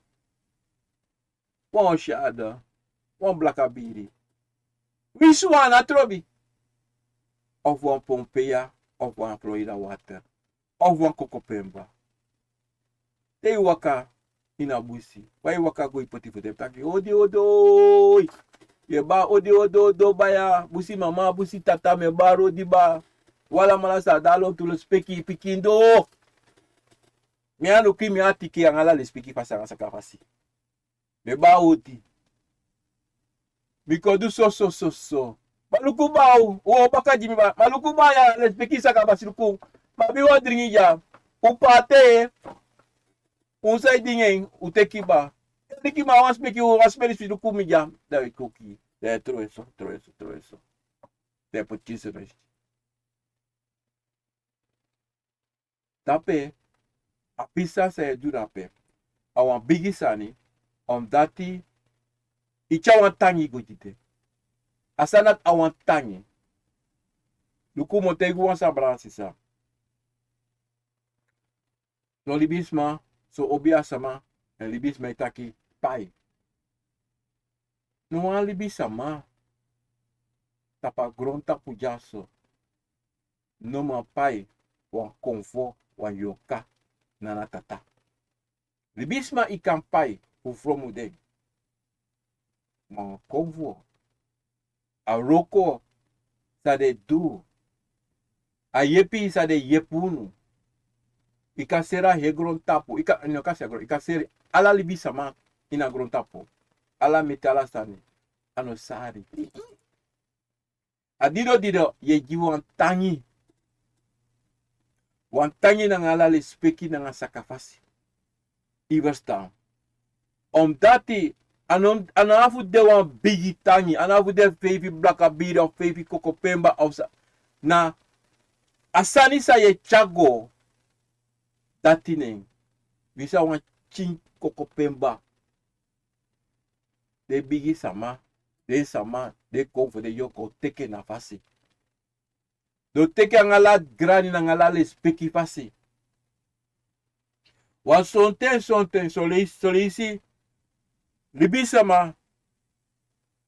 Wan osi ado, wan blaka biri. Winsi wan na trobi. Of wan pompeya, of wan Florida water. Of wan kokopemba. Te yu waka ini a busi, fa yu waka go, yu poti fu den taki odi odi oi. Yu e bari odi odi odi o baya, busi mama, busi tata, mi e bari odi bari. Un alamala sa de a lontu, lespeki pikin doo. Mi a no ki mi a tiki anga ala lespeki fasi anga saka fasi. Mi e bari odi. Mi kon du so so so so. Ma luku bari, o baka gi mi bari. Ma luku bari ya, lespeki saka fasi luku. Papi, wan dringi dya. Un pate. Un sai dringi en, un teki ba. Teki ma wan speki, wan speki si luku mi dya. Dan wi kuki. Dan e trowe so, trowe so, trowe so. Dan e poti kisi resti. Dape, a pisa san e du dape, a wan bigi sani, omdati i tyari wan tangi go gi den. A sani dati a wan tangi. Luku, mi o taigi wan sani, brada nanga sisa. Son libisma, son obiasma, èn libisma e taki pai. No wan libisma tapu a grontapu dyaso no man pai wan konfo, wan yorka, na a tata. Libisma i kan pai fu fromu den. Ma wan konfo, a wroko san den du, a yepi san den yepi unu, i kan seri a heri grontapu, i kan, no kan seri a gron-, i kan seri ala libisma ini a grontapu. Ala meti, ala sani, a no sari. A dido dido yu e gi wan tangi. Wan tangi nanga ala lespeki nanga sakafasi. I ferstan? Omdati a no, a no abi fu de wan bigi tangi, a no abi fu de feifi blaka biri of feifi kokopemba of sa. Na a sani san yu e tyari go, dati nen. Winsi a wan pikin kokopemba, den bigi sama, den sama, den kon fu den yorka o teki en na fasi. Den o teki en nanga ala grani, nanga ala lespeki fasi. Wan sonten, sonten, son leisi, son leisi, libisama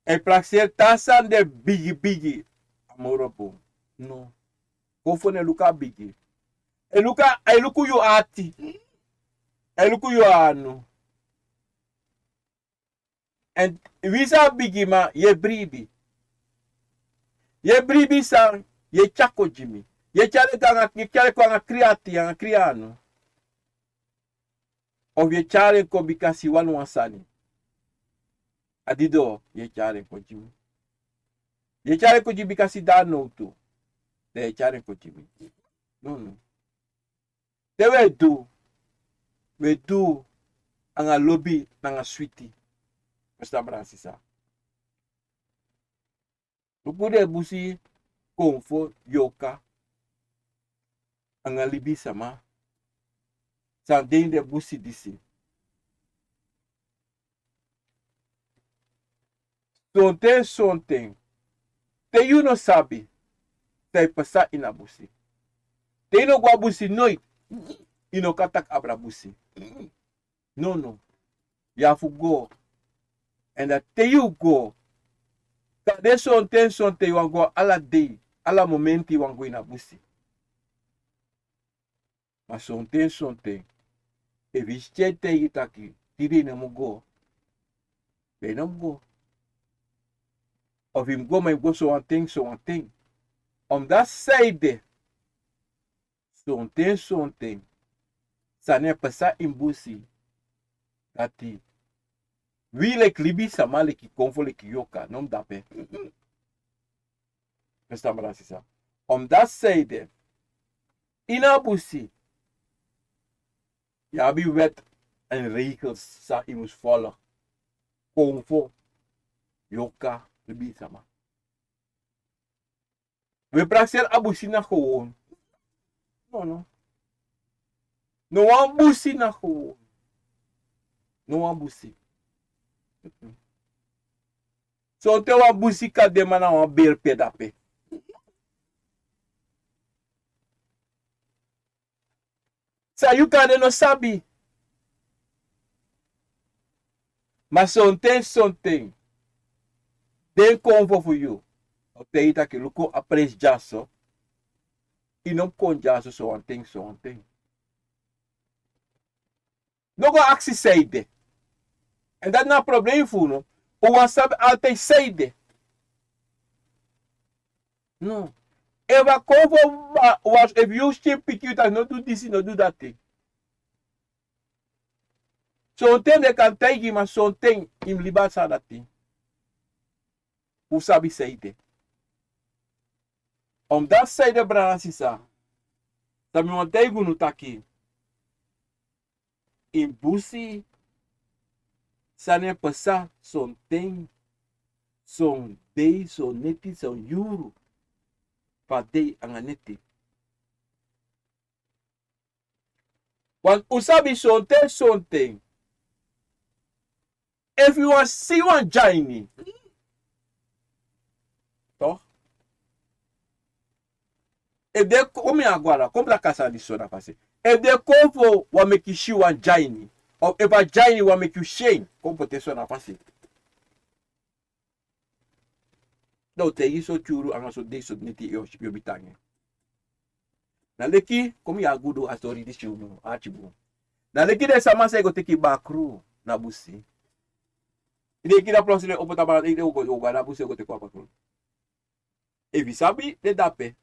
e prakseri te a sani de bigi bigi, a moro bun. No. Konfo no e luku a bigi. A e luku a, a e luku yu ati. A e luku yu anu. Èn winsi a bigi, ma yu e bribi. Yu e bribi san, yu e tyari kon gi mi. Yu e tyari kon anga, yu e tyari kon anga krin ati, anga krin anu. Of yu e tyari kon bikasi yu wani wan sani. A dido yu e tyari kon gi mi. Yu e tyari kon gi mi bikasi dan a nowtu. Dan yu e tyari kon gi mi. No, no. Te wi e du, wi e du anga lobi nanga switi. Wi e sabi, brada nanga sisa. Luku den busi konfo, yorka, anga libisama san de ini den busi disi. Sonten, sonten, te yu no sabi san e pasa ini a busi. Te yu no go a busi noiti, yu no kan taki abra busi. No, no. Yu abi fu go. Èn dan te yu go, kande sonten, sonten yu wani go, ala dei, ala momenti yu wani go ini a busi. Ma sonten, sonten, efu yu si tyai taigi taki tide yu no mu go, dan yu no mu go. Of yu mu go, ma yu mu go sowan ten, sowan ten. Omdati saide, sonten, sonten, sani e pasa ini busi dati wi leki libisama, leki konfo, leki yorka, no mu de ape. Yu e sabi, brada nanga sisa. Omdati saide, ini a busi yu abi wet èn regels san yu mus follow. Konfo, yorka, libisama. Wi e prakseri a busi na gewoon. No, no. No wan busi na gewoon. No wan busi. Sonten wan busi kan de, ma na wan beri pe de ape. San yu kande no sabi. Ma sonten, sonten, den konfo fu yu o taigi yu taki luku a presi dyaso. Yu no mu kon dyaso sowan ten, sowan ten. No go aksi saide. Èn dati na a problem fu unu. Un wani sabi altijd saide. No. Efu a konfo, wa, wa, efu yu si pikin, yu taki no du disi, no du dati. Sonten den kan taigi, ma sonten yu mu libi a sani dati. Un sabi saide. Omdati saide, brada nanga sisa, San mi wani taigi unu taki, ini busi sani e pasa sonten, son dei, son neti, son yuru, fu a dei anga neti. Wan un sabi sonten sonten. Efu yu wani si wan dyaini, toch? Efu den kon, mi a go ala, kon blaka sani disi so na fasi. Efu den kon fu wani meki yu si wan dyaini, of efu a dyaini wani meki yu si en, kon poti en so na fasi. Dan un taigi yu so tyuru anga so dei so neti yu o si, yu o bita anga en. Na leki, kon mi a go du a stori disi unu, a ati bun. Na leki den sama san e go teki bakru na busi. I denki na plotseling den opo tapu, i denki den o go, o go na busi, o go teki wan bakru. Efu i sabi, den de ape.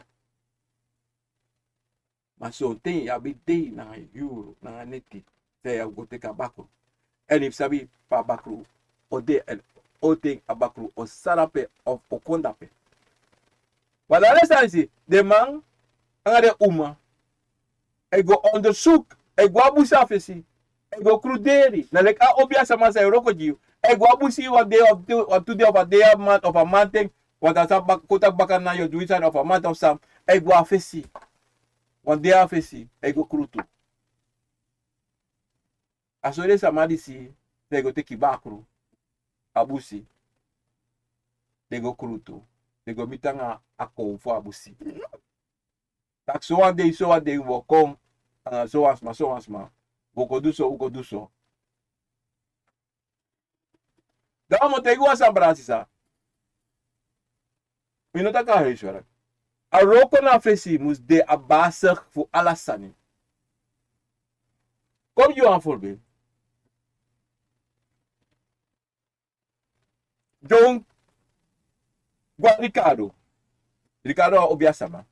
Ma sonten yu abi dei nanga yuru nanga neti, san yu o go teki a bakru. Èn yu sabi fa a bakru o de, èn on ten a bakru o sani ape of o kon de ape. Ma na den sani disi, den man anga den uma e go onderzoek, e go a busi a fesi, e go kruderi. Na leki a obiasama san e wroko gi yu, e go a busi wan dei of tu, wan tu dei of a dei a man of a manten, want a sa bak-, kon taki baka na yu o du yu sani of a manten of san, e go a fesi. Wan dei a fesi, e go krutu. A so den sama disi, san e go teki bakru a busi, den go krutu, den go miti anga a konfo a busi. Taki sowan dei, sowan dei un o kon anga sowan sma, sowan sma. Un o kon du so, un o kon du so. Dan mi o taigi wan sani, brada, sisa. Mi no taki a huiswerk. A wroko na fesi mus de a basig fu ala sani. Kon mi gi wan voorbeeld. John go a Ricardo. Ricardo a obiasama.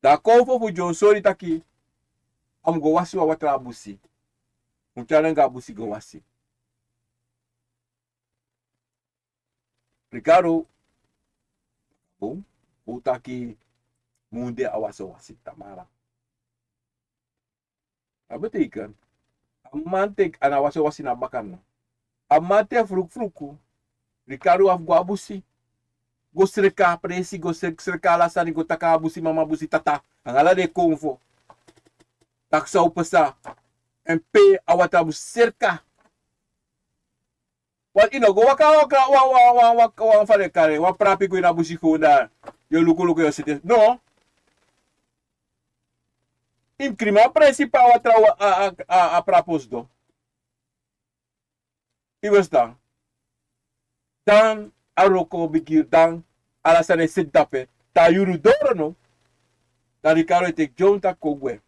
Dan a konfo fu John sori taki a mu go wasi wan watra a busi. Un tyari en go a busi go wasi. Ricardo, bun, un taki munde a wasi wasi tamara. A betekent, a man teki, a no wasi wasi na bakana. A man teki frukfruku, Ricardo abi go a busi. Go sreka a presi, go sreka, sreka ala sani, go taki a busi mama, busi tata, anga ala den konfo. Taki san o pasa. Èn pe a watra busi sreka. Want i no go waka, waka, wan, wan, wan, wan, wan fa den kari en, wan prapi go ini a busi go dan yu o luku luku yu o sete. No. I mus krimi a presi pe a watra, a, a, a, a prapi o sidon. I wesi dan. Dan a wroko bigin, dan ala sani e seti dape. Te a yuru doro no. Dan Ricardo e teki John taki kon gwe.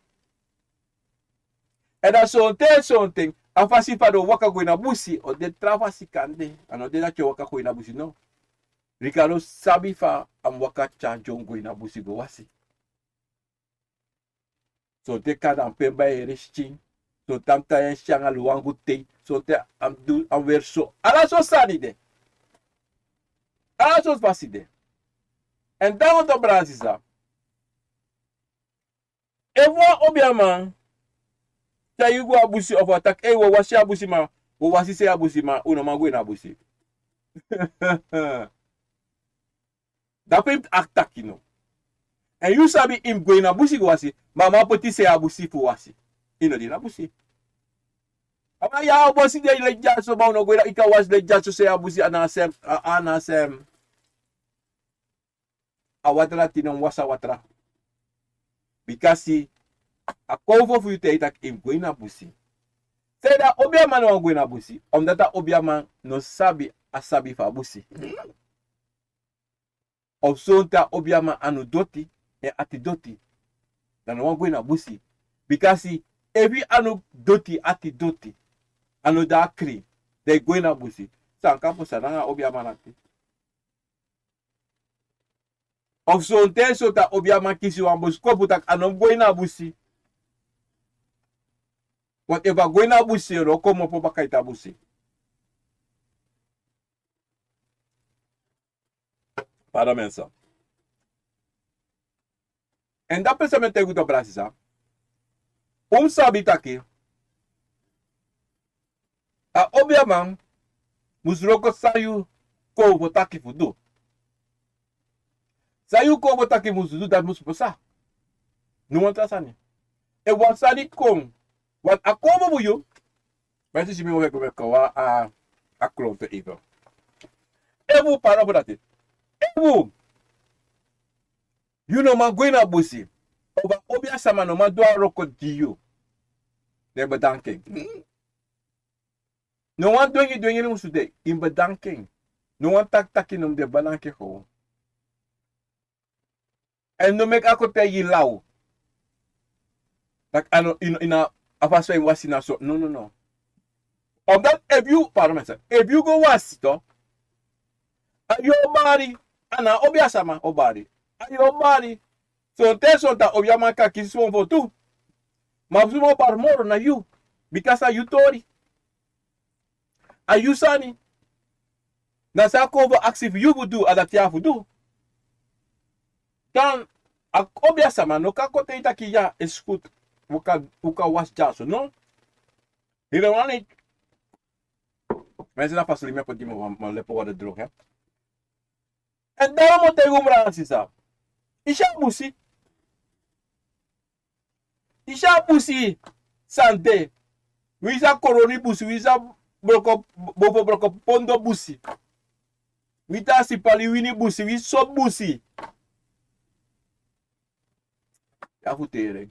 Èn dan sonten, sonten, a fasi fa den o waka go ini a busi, o de tra fasi kande, a no de dati yu o waka go ini a busi, no. Ricardo sabi fa a mu waka tyari John go ini a busi go wasi. Sonten kande a mu pemba en yere skin, sonten a mu tai en skin anga luwangu tei, sonten a mu du, a mu weri so, ala so sani de. Ala so fasi de. Èn dan wan tu, brada, sisa. Efu wan obiaman tyari yu go a busi, of a taki, ei, wi o wasi a busi, ma wi o wasi sei a busi, ma un no man go ini a busi. Dape i mus akti taki no. Èn yu sabi i mus go ini a busi go wasi, ma a man poti sei a busi fu wasi. I no de ini a busi. A man ya, a busi de leki dyaso, ma un no go ini a, i kan wasi leki dyaso sei a busi, a na a sem, a, a na a sem. A watra dati no mu wasi a watra. Bikasi a konfo fu yu taigi taki i mus go ini a busi. Sanede a obiaman no wani go ini a busi? Omdat a obiaman no sabi a sabi fu a busi. Of sonten a obiaman anu doti, en ati doti. Dan a no wani go ini a busi. Bikasi efu i anu doti, ati doti, a no de krin, dan i go ini a busi, san kan pasa nanga a obiaman ati? Of sonten, sonten a obiaman kisi wan boskopu taki a no mu go ini a busi. Want efu a go ini a busi, yu no komopo baka ini a busi. Pardon, mensen. Èn dati pesa mi e taigi un tu, brada sisa. Un mus sabi taki a obiaman mus wroko san yu kon fu taki fu du. San yu kon fu taki mus du, dati mus pasa. No wan tra sani. Efu wan sani kon, want a kon fu yu, ma yu si mi o weki weki wan a, a klontu even. Efu, pardon fu dati. Efu yu no man go ini a busi, of a obiasama no man du a wroko gi yu, den bedanki en. No wan dwengi dwengi no musu de, yu mus bedanki en. No wan taki taki no mus de, bedanki en gewoon. Èn no meki a kon taigi yu law. Taki a no, yu no, yu no abi a fasi fa yu mus wasi na so. No, no, no. Omdat efu yu, pardon mi sisa, efu yu go wasi tu, a yu o bari, a na a obiasama o bari. A yu o bari. Sonten sonten a obiaman kan kisi sma fu tu. Ma sma o bari moro na yu. Bika san, yu tori. A yu sani. Na san a kon fu aksi fu yu fu du, a dati a fu du. Dan a obiasama no kan kon taigi taki ya, is goed. Un kan, un kan wasi dyaso, no. Hiri wan niti. Mensen, na fasi mi e poti, mi o lepo wara drogi, hè. Èn dan mi o taigi un, brada sisa. Yu si a busi. Yu si a busi san de. Wi sa Koroni busi, wi sa Broko, Bofo Broko Pondo busi. Wi Tasipali wini busi, wi so busi. Yu abi fu tere.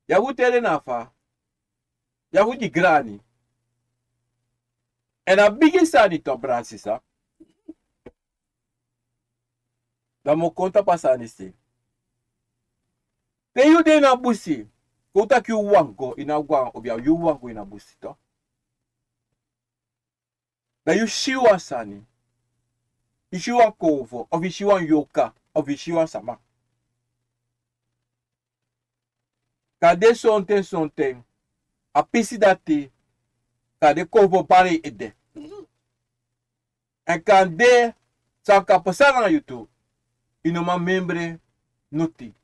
Yu abi fu tere na fa. Yu abi fu gi grani. Èn a bigi sani tu, brada sisa. Dan mi o kon tapu a sani se. Te yu de ini a busi, kon taki yu wani go, yu no abi go nanga obia, yu wani go ini a busi tu. Dan yu si wan sani. Yu si wan konfo, of yu si wan yorka, of yu si wan sama. Kande sonten sonten a pisi dati, kande konfo bari yu ede. Èn kande san kan pasa nanga yu tu, yu no man memre noti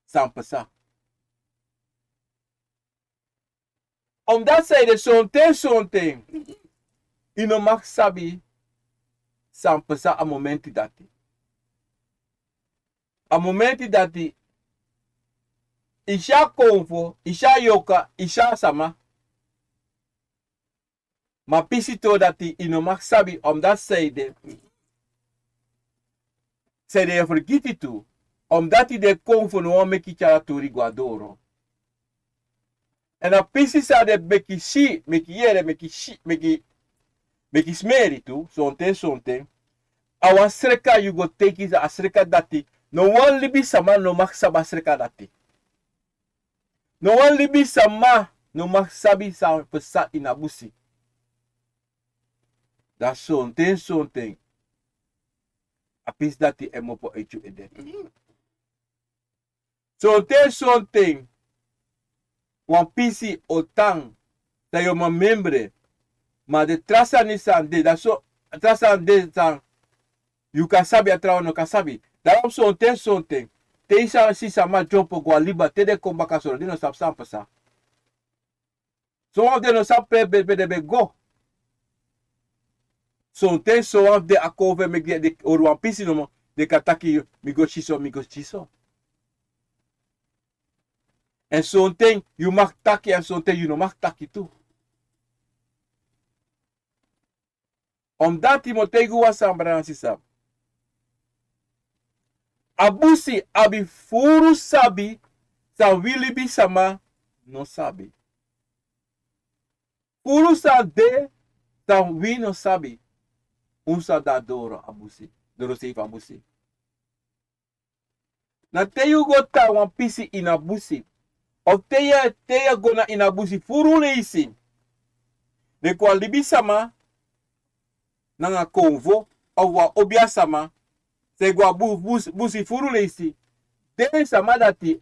san pasa. Omdat san ede, sonten sonten yu no mag sabi san pasa a momenti dati. A momenti dati, yu si a konfo, yu si a yorka, yu si a sama. Ma pisi tu dati yu no mag sabi, omdat san ede, san ede yu e fergiti tu, omdat den konfo no wani meki tyari a tori go na doro. Èn a pisi san den meki si, meki yere, meki si, meki, meki smeri tu, sonten sonten. A wan sreka yu go teki, a sreka dati. No wan libisama no mag sabi a sreka dati. No wan libisama no mag sabi san pasa ini a busi. Dan sonten sonten a pisi dati e mopo eti yu ede. Sonten sonten wan pisi o tan, dan yu o man memre. Ma den tra sani san de, dan so, tra sani de san yu kan sabi, a trawan no kan sabi. Daarom sonten sonten, te yu sa si sama dyompo go a liba, te den kon baka so, den no sabi san pasa. Sowan fu den no sabi pe, pe, pe den ben go. Sonten sowan fu den a kon fu en meki den hori wan pisi nomo, den kan taki, mi go si so, mi go si so. Èn sonten yu mag taki, èn sonten yu no mag taki tu. Omdat mi o taigi wan sani, brada nanga sisa. A busi abi furu sabi san wi libisama no sabi. Furu san de san wi no sabi. Un sa de doro a busi, doro sei fu a busi. Na te yu go tan wan pisi ini a busi, of te yu, te yu go na ini a busi furu leisi. Den kon a libisama nanga konfo, of wan obiasama, san e go a bu-, bus-, busi furu leisi. Den sama dati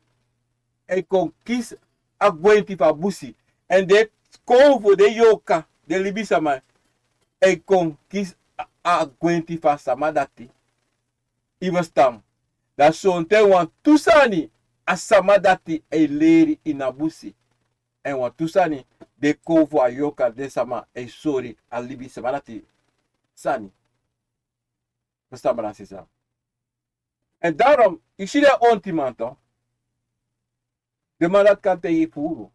e kon kisi a gwenti fu a busi. Èn den konfo, den yorka, den libisama e kon kisi a, a gwenti fu a sama dati. Yu e ferstan? Dan sonten wantu sani a sama dati e leri ini a busi. Èn wantu sani den kon fu a yorka, den sama e sori a libisma dati sani. Fu sama na sisa. Èn daarom, yu si den ontiman tu. Den man dati kan taigi furu.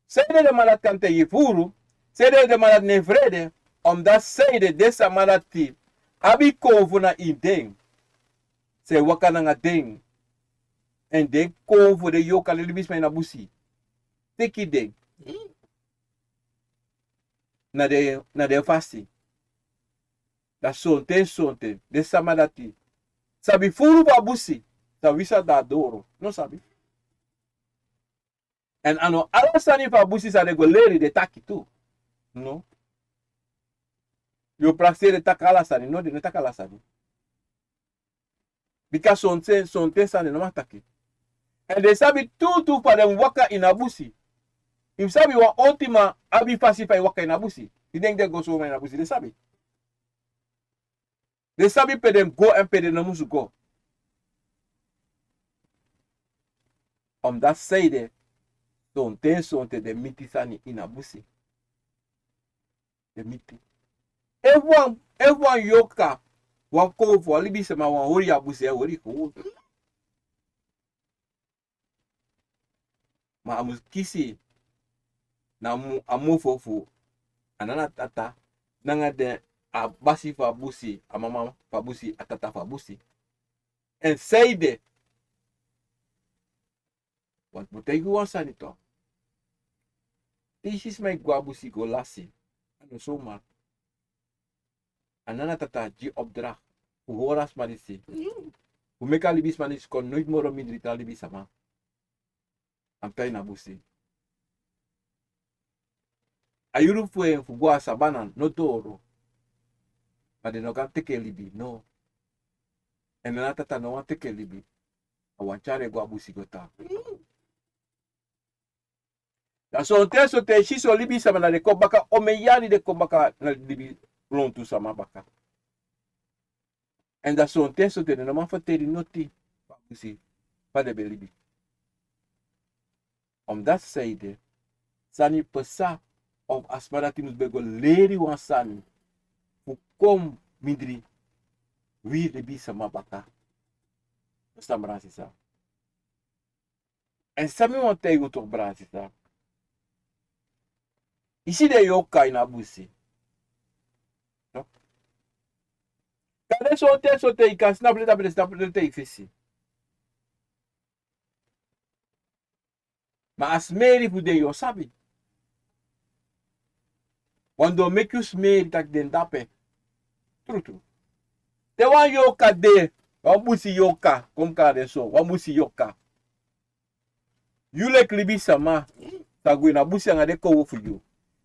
Sanede den man dati kan taigi furu? Sanede den man dati no e frede? Omdat sanede den sama dati abi konfo na ini den. San e waka nanga den. Èn den konfo, den yorka, den libisma ini a busi teki den na den, na den fasi. Dan sonten sonten den sama dati sabi furu fu a busi. San wisi a doro, no sabi. Èn a no ala sani fu a busi san den go leri den taki tu. No. Yu o prakseri den taki ala sani? No, den no taki ala sani. Bika sonten, sonten sani den no man taki. Èn den sabi tuutuu fa den mus waka ini a busi. Yu sabi wan ontiman abi fasi fa yu waka ini a busi. Yu denki den go so ini a busi? Den sabi. Den sabi pe den mus go èn pe den no mus go. Omdat sanede sonten sonten den miti sani ini a busi. Den miti. Efu wan, efu wan yorka, wan konfo, wan libisma wani hori a busi, e hori. Ma a mus kisi na a mofo fu a nana tata nanga den, a basi fu a busi, a mama fu a busi, a tata fu a busi. Èn sanede, want mi o taigi wan sani tu. Te yu si sma e go a busi go lasi, a no so mati. A nana tata gi opdracht fu hori a sma disi. Fu meki a libisma disi kon noiti moro mindri tra libisma. A mus tan ini a busi. A yuru fu en fu go a sabana no doro. Ma den no kan teki en libi, no. Èn a nana tata no wani teki en libi. A wani tyari en go a busi go tan. Dan sonten sonten yu si son libisma, dan den kon baka, omeni yari den kon baka na libi, lontu sama baka. Èn dan sonten sonten den no man ferteri noti fu a busi fa den ben libi. Omdat sanede, sani pasa, of a sma dati mus ben go leri wan sani fu kon mindri wi libisma baka. Yu ferstan, brada sisa? Èn san mi wani taigi un tu, brada sisa, yu si den yorka ini a busi. Kande sonten sonten yu kan snapu den, tapu den, snapu den te yu fesi. Ma a smeri fu den yu o sabi. Wan den o meki yu smeri taki den dape. Trutru. Te wan yorka de, wan busi yorka, kon mi kari den so, wan busi yorka. Yu leki libisma sa gwe na busi anga den konfo fu yu.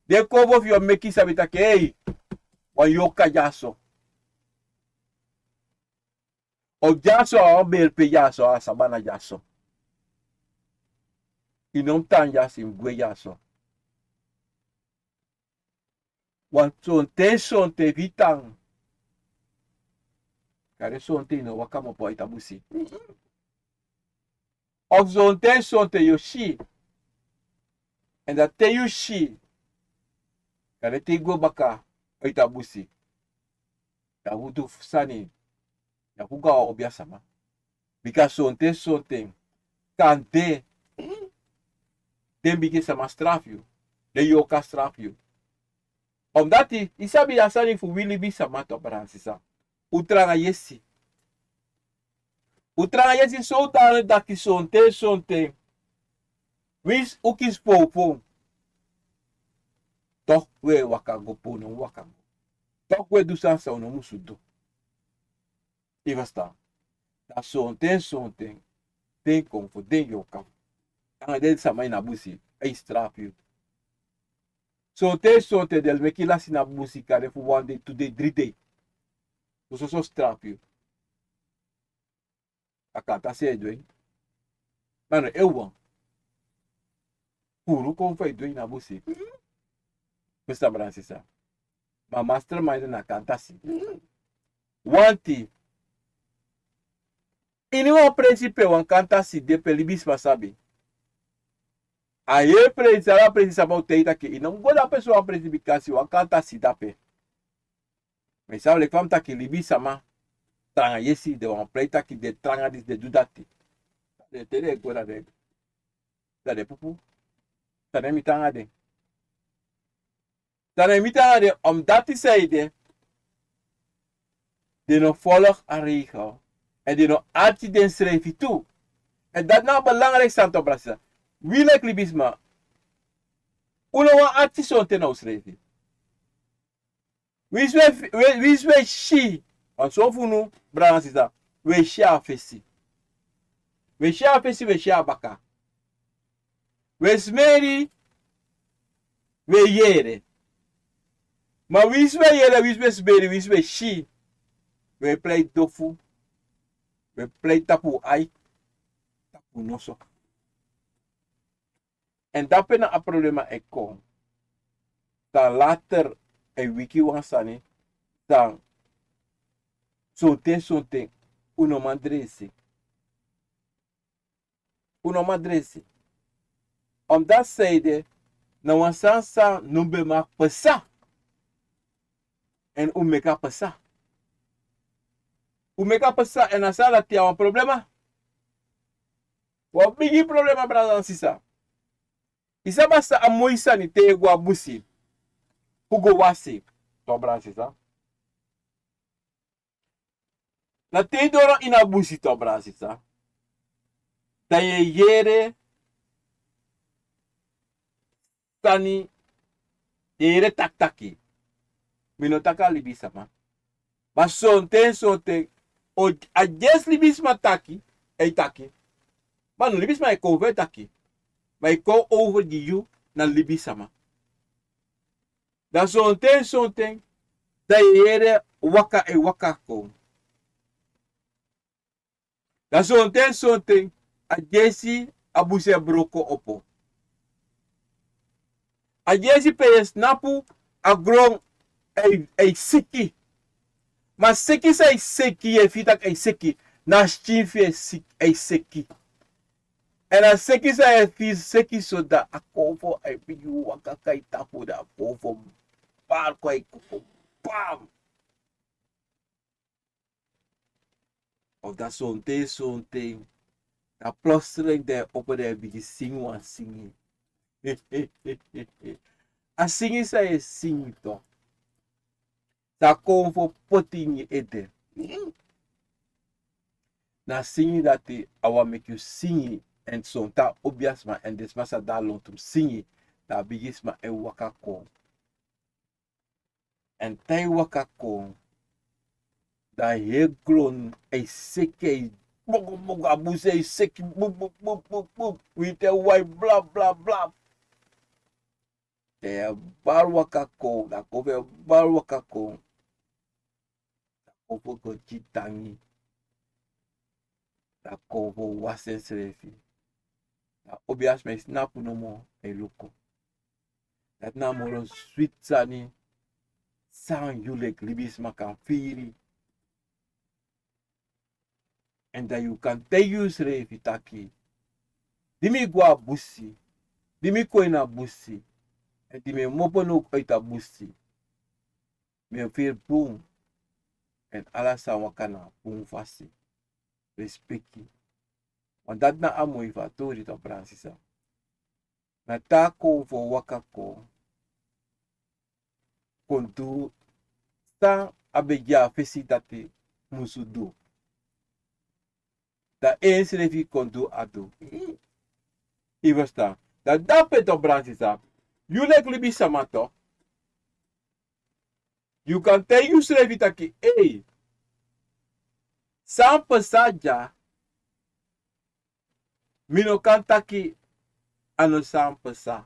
Den konfo fu yu o meki yu sabi taki, ei, wan yorka dyaso. Of dyaso a wan beri pe dyaso, a sabana dyaso. Yu no mus tan dyaso, yu mus gwe dyaso. Wan sonten sonten fu yu tan. Kande sonten yu no waka moo poi a busi. Of sonten sonten yu o si. Èn dan te yu si, kande te yu gwe baka a busi, yu abi fu du sani, yu abi fu go a wan obiasma. Bika sonten sonten kande den bigi sama strafu yu, den yorka strafu yu. Omdati yu sabi a sani fu wi libisma tu, brada sisa. Un tranga yesi. Un tranga yesi so un tan taki sonten sonten, winsi un kisi powpow, toku un e waka go pe un no mus waka go. Toku un e du sani san un no musu du. Yu ferstan? Dan sonten sonten den kon fu den yorka anga den sama ini a busi e strafu yu. Sonten sonten den e meki yu lasi na busi kande fu wan dei, tu dei, dri dei. Soso strafu yu. A kantasi e du en. Ma no efu wan furu kon fu e du en ini a busi. Yu ferstan, brada sisa? Ma mastermind na kantasi. Wanti Ini wan presi pe wan kanta si de pe libisma sabi. A heri presi, ala presi sama o taigi taki i no mus go dape so wan presi bikasi wan kanta si dape. Ma i sabi leki fa mi taki libisama tranga yesi, den wan prei taki den tranga disi, den du dati. Den te den e go na den, dan den pupu. San den miti nanga den. Dan na mi tan na den, omdati san ede, den no folg a regel. Èn den no arki densrefi tu. Èn dati na a belangriki sani, brada sisa. Wi leki libisma, un no wani arki sonten na unsrefi. Winsi un e fi-, wi-, winsi un e si, wan son fu unu, brada sisa, un e si a fesi. Un e si a fesi, un e si a baka. Un e smeri, un e yere. Ma winsi un e yere, winsi un e smeri, winsi un e si, un e plei dofu, un e plei tapu ai, tapu noso. Èn dape na a problema e kon. Dan later e wiki wan sani, dan sonten sonten un no man dresi. Un no man dresi. Omdati san ede, na wan sani san no ben mag pasa. Èn un meki a pasa. Un meki a pasa èn a sani dati na wan problema. Wan bigi problema, brada sisa. I sabi san a moi sani te i go a busi fu go wasi, to, brada sisa. Na te i doro ini a busi, to, brada sisa, dan yu e yere sani, yu e yere takitaki. Mi no taki a libisama. Ma sonten sonten, o, a dyesi libisma taki, e taki. Ma no libisma e kon fu e taki. Ma e kon over gi yu na libisama. Dan sonten sonten, dan yu e yere waka e waka kon. Dan sonten sonten, a dyesi a busi e broko opo. A dyesi pe yu e snapu, a gron e, e siki. Ma siki san e siki, yu e firi taki e siki, na a skin fu yu e siki, e siki. Èn a siki san yu e firi siki so, dan a konfo e bigin waka kon na yu tapu, dan a konfo bari kon, a e koko bam. Of dan sonten sonten, dan plotseling dan yu e opo, dan yu e bigin singi wan singi. A singi san yu e singi, to, san a konfo poti ini yu ede. Na a singi dati a wani meki yu singi, èn sonten a obiasma èn den sma san de na lontu mus singi, dan a bigisma e waka kon. Èn te yu waka kon, dan a heri gron e seki, e bogo bogo, a busi e seki, buk buk buk buk buk, witi e wai, bla bla bla. Dan yu e bari waka kon, dan a konfo e bari waka kon. Dan a konfo go gi tangi. Dan a konfo wasi ensrefi. Dan a obiasma e snapu nomo, e luku. Dati na a moro switi sani san yu leki libisma kan firi. Èn dan yu kan taigi yusrefi taki, di mi go a busi, di mi kon ini a busi, èn di mi e kmopo now uit a busi, mi e firi bun, èn ala sani waka na bun fasi. Respeki. Want dati na a moi fu a tori, to, brada sisa. Na te a konfo waka kon, kon du san a ben gi a fesi dati musu du. Dan ensrefi kon du a du. Yu ferstan? Dan dape, to, brada sisa, yu leki libisma, to, yu kan taigi yusrefi taki, ei, san pasa dya, mi no kan taki a no san pasa.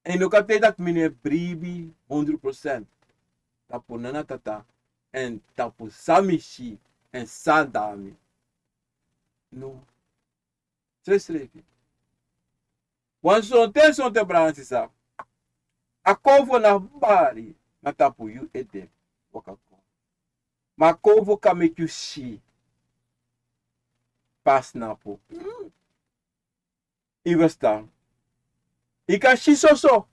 Èn yu no kan taigi taki mi no e bribi hondro prosent tapu nana tata, èn tapu san mi si, èn san de na mi. No. Srefsrefi. Wan sonten sonten, brada sisa, a konfo na bari na tapu yu ede waka kon. Ma a konfo kan meki yu si. a snapu. Yu ferstan? Yu kan si soso,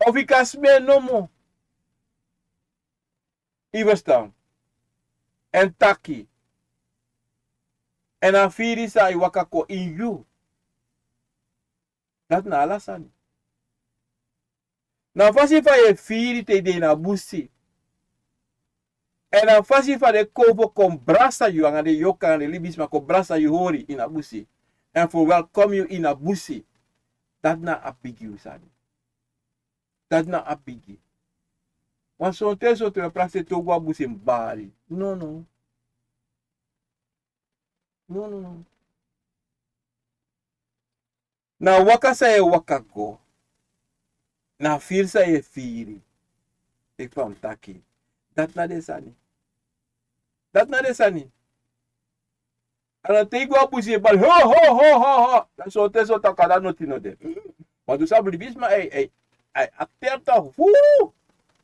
of yu kan sma en nomo. Yu ferstan? Èn taki, èn a firi san e waka kon ini yu. Dati na ala sani. Na a fasi fa yu e firi te yu de ini a busi. Èn na a fasi fa den kowfo kon brasa yu, anga den yoka anga den libisma kon brasa yu hori ini a busi, èn fu welkom yu ini a busi. Dati na a bigi sani. Dati na a bigi. Wan sonten sonten wi e prakseri te un go a busi en bari. No, no. No, no, no. Na a waka san yu e waka go, na a firi san yu e firi, leki fa mi taki. Dati na den sani. Dati na den sani. A no te yu go a busi yu e bari ho, ho, ho, ho, ho. Dan sonten sonten a kanda noti no de. Wantu sabi libisma, ai, ai, ai akteri taki fu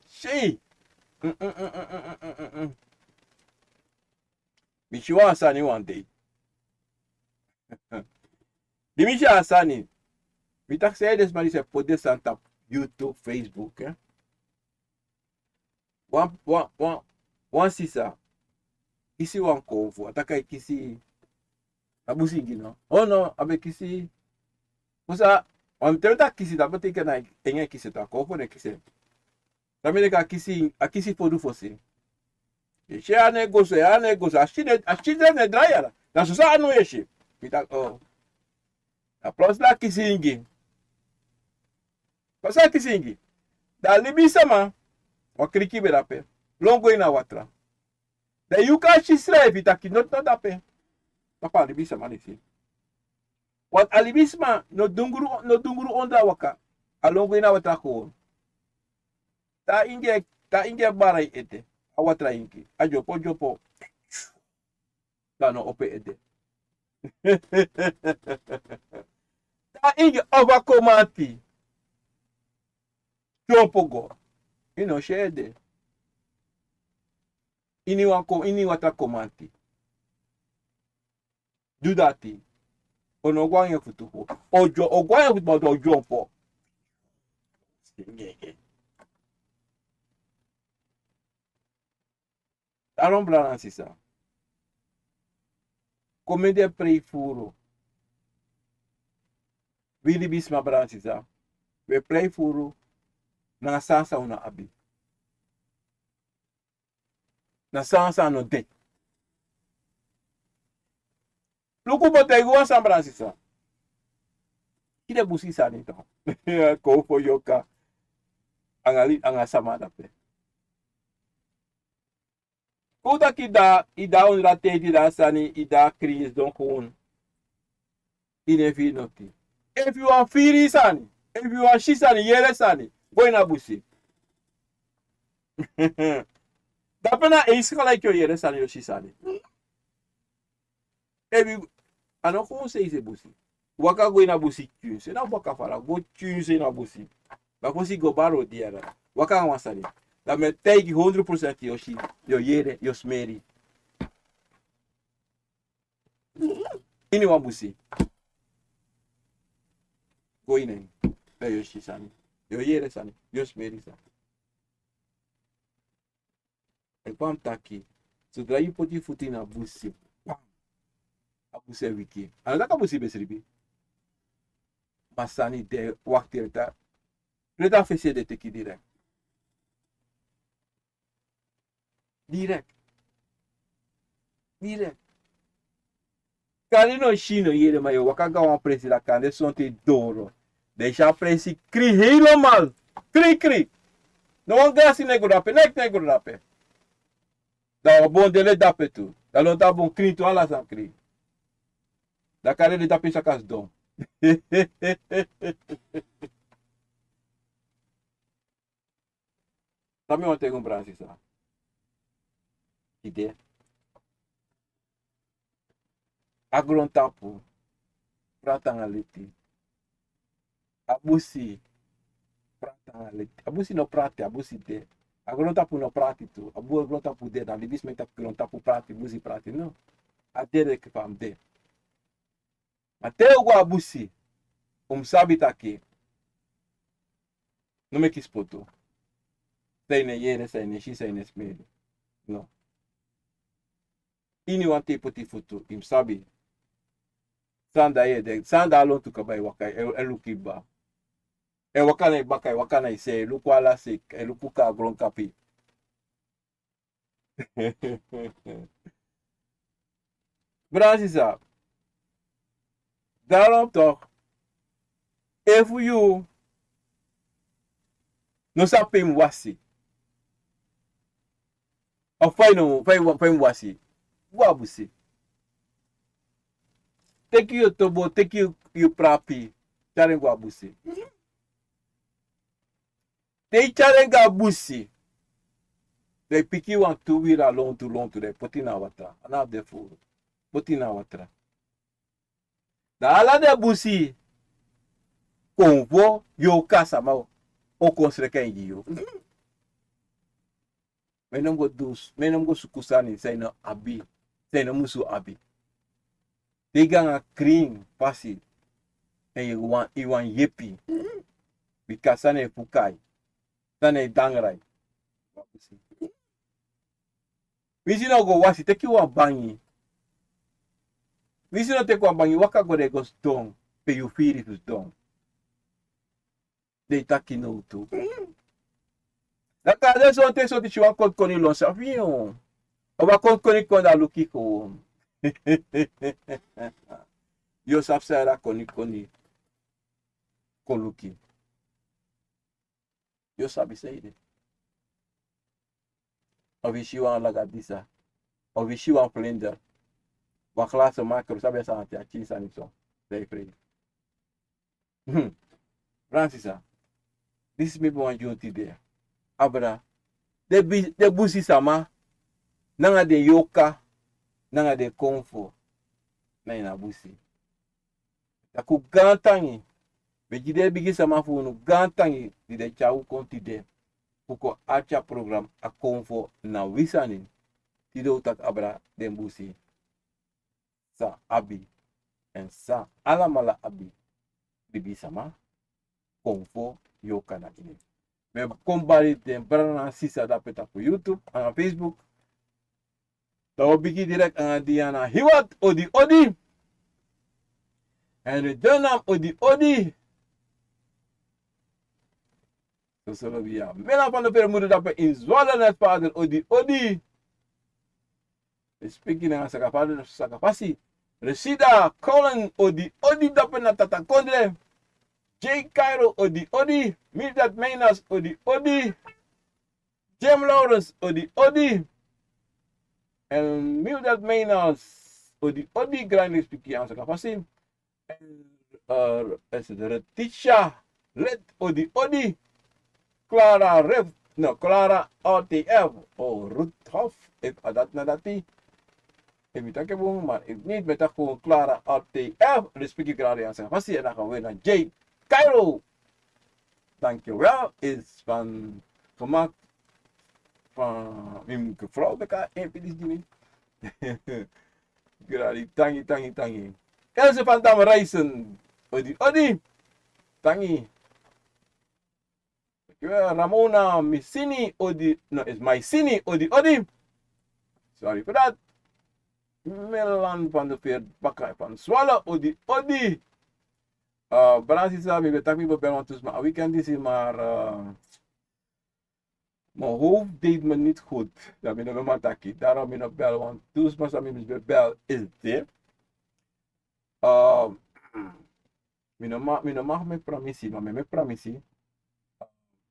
sei. Mi si wan sani wan dei. Di mi si a sani, mi taki sei den sma disi e poti den sani tapu YouTube, Facebook, eh. Wan, wan, wan, wan sisa kisi wan kowfu, a taki a e kisi, na busingi no. Oh no, a be kisi. Kosa, wan mi te mi taki kisi, dati betekent na en e kisi, a kowfu no e kisi. Dati mi denki a kisi, a kisi fodu fosi. Yu si a no e go so, a no e go so, a si den, a si den e drai ala. Na soso a no e si. Mi taki, oh. A plus na kisi ingi. Pasa kisi ingi. Dan libisma, wan kriki ben de dape. Lon go ini a watra. Dan yu kan si srefi taki noti no de dape. Tapu a libisma disi. Want a libisma no dungru, no dungru ondro a waka. A lon go ini a watra kon. Te a ingi, te a ingi e bara en ete, a watra ingi, a dyompo dyompo. Dan a no opo en ede. Te a ingi opo a komanti, dyompo go, yu no si en ede. Ini wan ko, ini watra komanti. Du dati. O no go nanga en futu fu. O dyo, o go nanga en futu, ma o dyompo. Daarom, brada nanga sisa, kon meki den prei furu. Wi libisma, brada nanga sisa, wi e prei furu nanga sani san un no abi. Na sani san no de. Luku, bo taigi wan sani, brada nanga sisa. Yu de busi sani tu. Kowfu, yoka, anga li, anga sama dape. Kon un taki yu de, yu de a ondro a tenti, yu de a sani, yu de a krin, yu sidon kon. Yu no e firi noti. Efu yu wani firi sani, efu yu wani si sani, yere sani, go ini a busi. Dape na eens gelijk yu o yere sani, yu o si sani. Efu, a no kon sei se busi. Waka go ini a busi tyunse. Na waka fara go tyunse ini a busi. Dan fosi go bari odi yara. Waka nanga wan sani. Dan mi e taigi hondro prosent yu o si, yu o yere, yu o smeri. Ini wan busi. Go ini en. Dan yu o si sani. Yu o yere sani. Yu o smeri sani. Èn fa mi taki, sodra yu poti yu futu ini a busi, pam, a busi e wiki. A no taki a busi be sribi. Ma sani de wakti, leti a fesi ede teki direkt. Direkt. Direkt. Kande yu no si, yu no yere, ma yu e waka go a wan presi, dan kande sonten doro. Dan yu si a presi krin helemaal. Krin, krin. No wan grasi no e gro dape, neks no e gro dape. Dan wan bon de leti dape tu. Dan lontu a bon krin tu, ala sani krin. Dan kande leti dape saka sidon. San mi wani taigi un, brada nanga sisa? Yu de. A grontapu prati anga leti. A busi prati anga leti. A busi no prati, a busi de. A grontapu no prati tu. A bu-, grontapu de, dan libisma e taki grontapu prati, busi prati. No. A de leki fa mi de. Ma te un go a busi, un mus sabi taki no meki spotu. San yu no e yere, san yu no e si, san yu no e smeri. No. Iniwan te yu poti futu, yu mus sabi. San da yu e de, san da a lontu kaba e waka, e, e luku kaba. E waka na yu baka, e waka na yu se, e luku ala se, e luku kon a grontapu. Brada, sisa, daarom toch, efu yu no sabi pe yu mus wasi, of fa yu no, fa yu, fa yu mus wasi, go a busi. Teki yu tobo, teki yu, yu prapi, tyari en go a busi. Te yu tyari en go a busi, dan yu piki wantu wira lontu lontu, dan yu poti na watra. A no abi den furu. Poti na watra. Dan ala den busi konfo, yorka sama o kon sreka en gi yu. Ma yu no mus go du, ma yu no mus go suku sani san yu no abi, san yu no musu abi. Te yu go nanga krin fasi, èn yu wani, yu wani yepi. Bika san e fuka yu, san e dangra yu. Winsi yu no go wasi, teki wan bangi. Winsi yu no teki wan bangi, waka go de go sidon pe yu firi fu sidon. Den e taki nowtu. Dan kande sonten, sonten si wan konikoni lon sabi yu. Ofu a konikoni kon, dan luku kon. Yu o sabi san a konikoni kon luku. Yu o sabi san ede. Ofu yu si wan lagadisa. Ofu yu si wan vlinder. Wan glasi makro, sabi san a tyari sani so. Dan yu frei. Hmm. Brada, sisa, disi mi ben wani gi unu tide. Abra, den bi-, den busi sama, nanga den yorka, nanga den konfo, na ini a busi. Taki un gaantangi, mi e gi den bigi sama fu unu gaantangi, di den tyari un kon tide, fu kon arki a program A Konfo Na Wi Sani. Tide un taki abra den busi. San abi, èn san alamala abi, libisama, konfo, yorka na ini. Mi e kon bari den brada nanga sisa dape tapu YouTube, nanga Facebook. Dan un o bigin direct nanga Diana Hiwat, odi odi. Henry Dunham, odi odi. Soso lobi ya. Mela van de Permudu dape in Zwaluwe, Netspader, odi odi. Respeki nanga sakafasi, sakafasi. Resida Colin, odi odi dape na Tatakondre. Jay Cairo, odi odi. Mildred Meinas, odi odi. Jim Lawrence, odi odi. Èn Mildred Meinas, odi odi, grani respeki nanga sakafasi. Èn, eh, is het Letitia Let, odi odi. Clara Ref, no, Clara R T F, o Ruthof, efu a dati na dati. Efu mi taki bun, ma efu niet, mi e taki Clara R T F, respeki grani nanga sakafasi, èn dan gaan we naar Jay Cairo. Dankjewel, is van gemaakt van mijn mevrouw, de K N P, die is die niet. Grani, tangi, tangi, tangi. Else van Dam Reisen, odi odi. Tangi. Dankjewel, Ramona Misini, odi, no, is Maisini, odi odi. Sorry for that. Melan van de Veer Bakker van Zwaluwe, odi odi. Eh, brada, sisa, mi ben taki mi bo bel wantu sma a weekend disi, maar, eh, mijn hoofd deed me niet goed. Dan mi no ben man taki. Daarom mi no bel wantu sma san mi mus ben bel, is dit. Eh, mi no ma-, mi no mag meki pramisi, maar mi meki pramisi.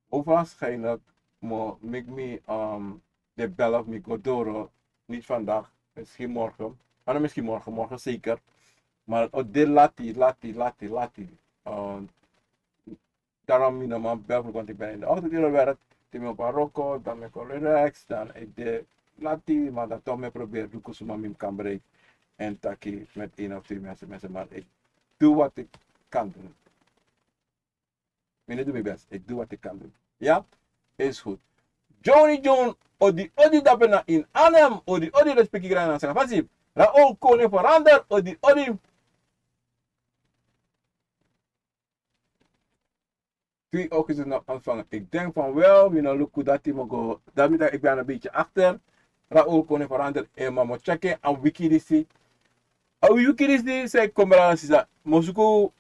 Hoogstwaarschijnlijk mo-, meki mi, ehm, de bel of mi go doro, niet vandaag, misschien morgen. Ah, no, misschien morgen, morgen zeker. Maar o de lati, lati, lati, lati. Ehm, daarom mi no man bel, want ik ben in de ochtend aan het werk. Te mi op Marokko, dan mi kon relax, dan ik de lati, maar dan toch mi probeer doe kusuma mi kan bereik. En taki met één of twee mensen, mensen, maar ik doe wat ik kan doen. Mi no du mi best. Ik doe wat ik kan doen. Ja? Is goed. Johnny John, odi odi dape na in Arnhem, odi odi, respeki grani nanga sakafasi. Raoul Koning Verander, odi, odi. Twee augustus nog ontvangen. Ik denk van wel, mi no luku dati mi go. Dati mi taki, ik ben een beetje achter. Raoul Koning Verander, eh, ma mi o check en a wiki disi. A wiki disi, san e kon, brada, sisa. Mi o suku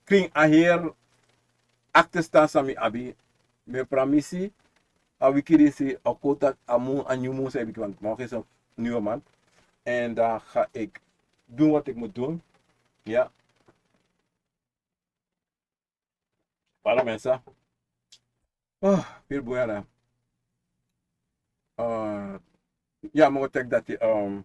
krin a heri achterstand san mi abi. Mi e pramisi, a wiki disi, a kota, a mun, a nyun mun san e bigin, want mi o geef een nieuwe maand. En dan ga ik doen wat ik moet doen. Ja. Para mensen. Oh, veel boyara. Eh, ja, mi o check dati, ehm,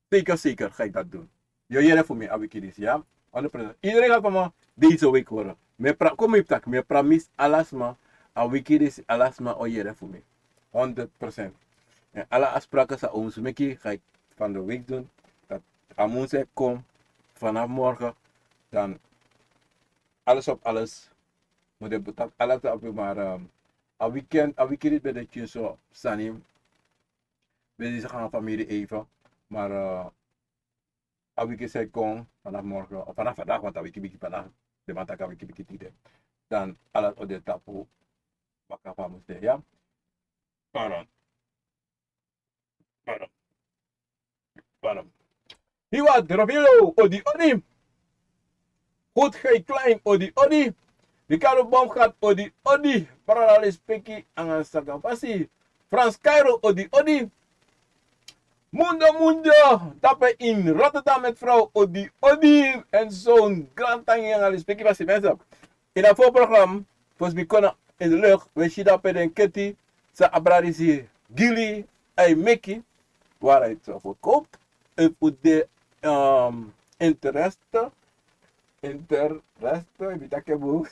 zeker, zeker ga ik dat doen. Yu o yere fu mi a wiki disi, ja? Honderd procent. Iedereen gaat van me deze week horen. Mi e pra-, kon mi taki, mi e pramisi ala sma, a wiki disi ala sma o yere fu mi. Honderd procent. En ala afspraken san un mus meki, ga ik van de week doen. Dat a mun san e kon, vanaf morgen, dan alles op alles. Mi o de butaki ala tapu, maar, ehm, a weekend, a wiki disi ben de tyinso sani. Ben disi gaan famiri even. Maar, eh, a wiki san e kon, vanaf morgen, of vanaf vandaag, want a wiki bigin vandaag, den man taki a wiki bigin tide. Dan ala o de tapu, baka fa a mus de, ja? Pardon. Pardon. Pardon. Hiwa Drovilo, odi, odi. Goed, Gei Klein, odi, odi. Ricardo Bomgat, odi, odi. Brada Lespeki, anga Saka Fasi. Frans Cairo, odi, odi. Mundo, Mundo, tapu in Rotterdam met vrouw, odi, odi. En zo'n grand tangi anga Lespeki Fasi, mensen. In a voorprogramma, volgens mi kon in de lucht, we si dape den keti, san a brada disi gi yu, a e meki, waarheid of verkoopt, efu un de, ehm, intereste, intereste, efu un taki en bun,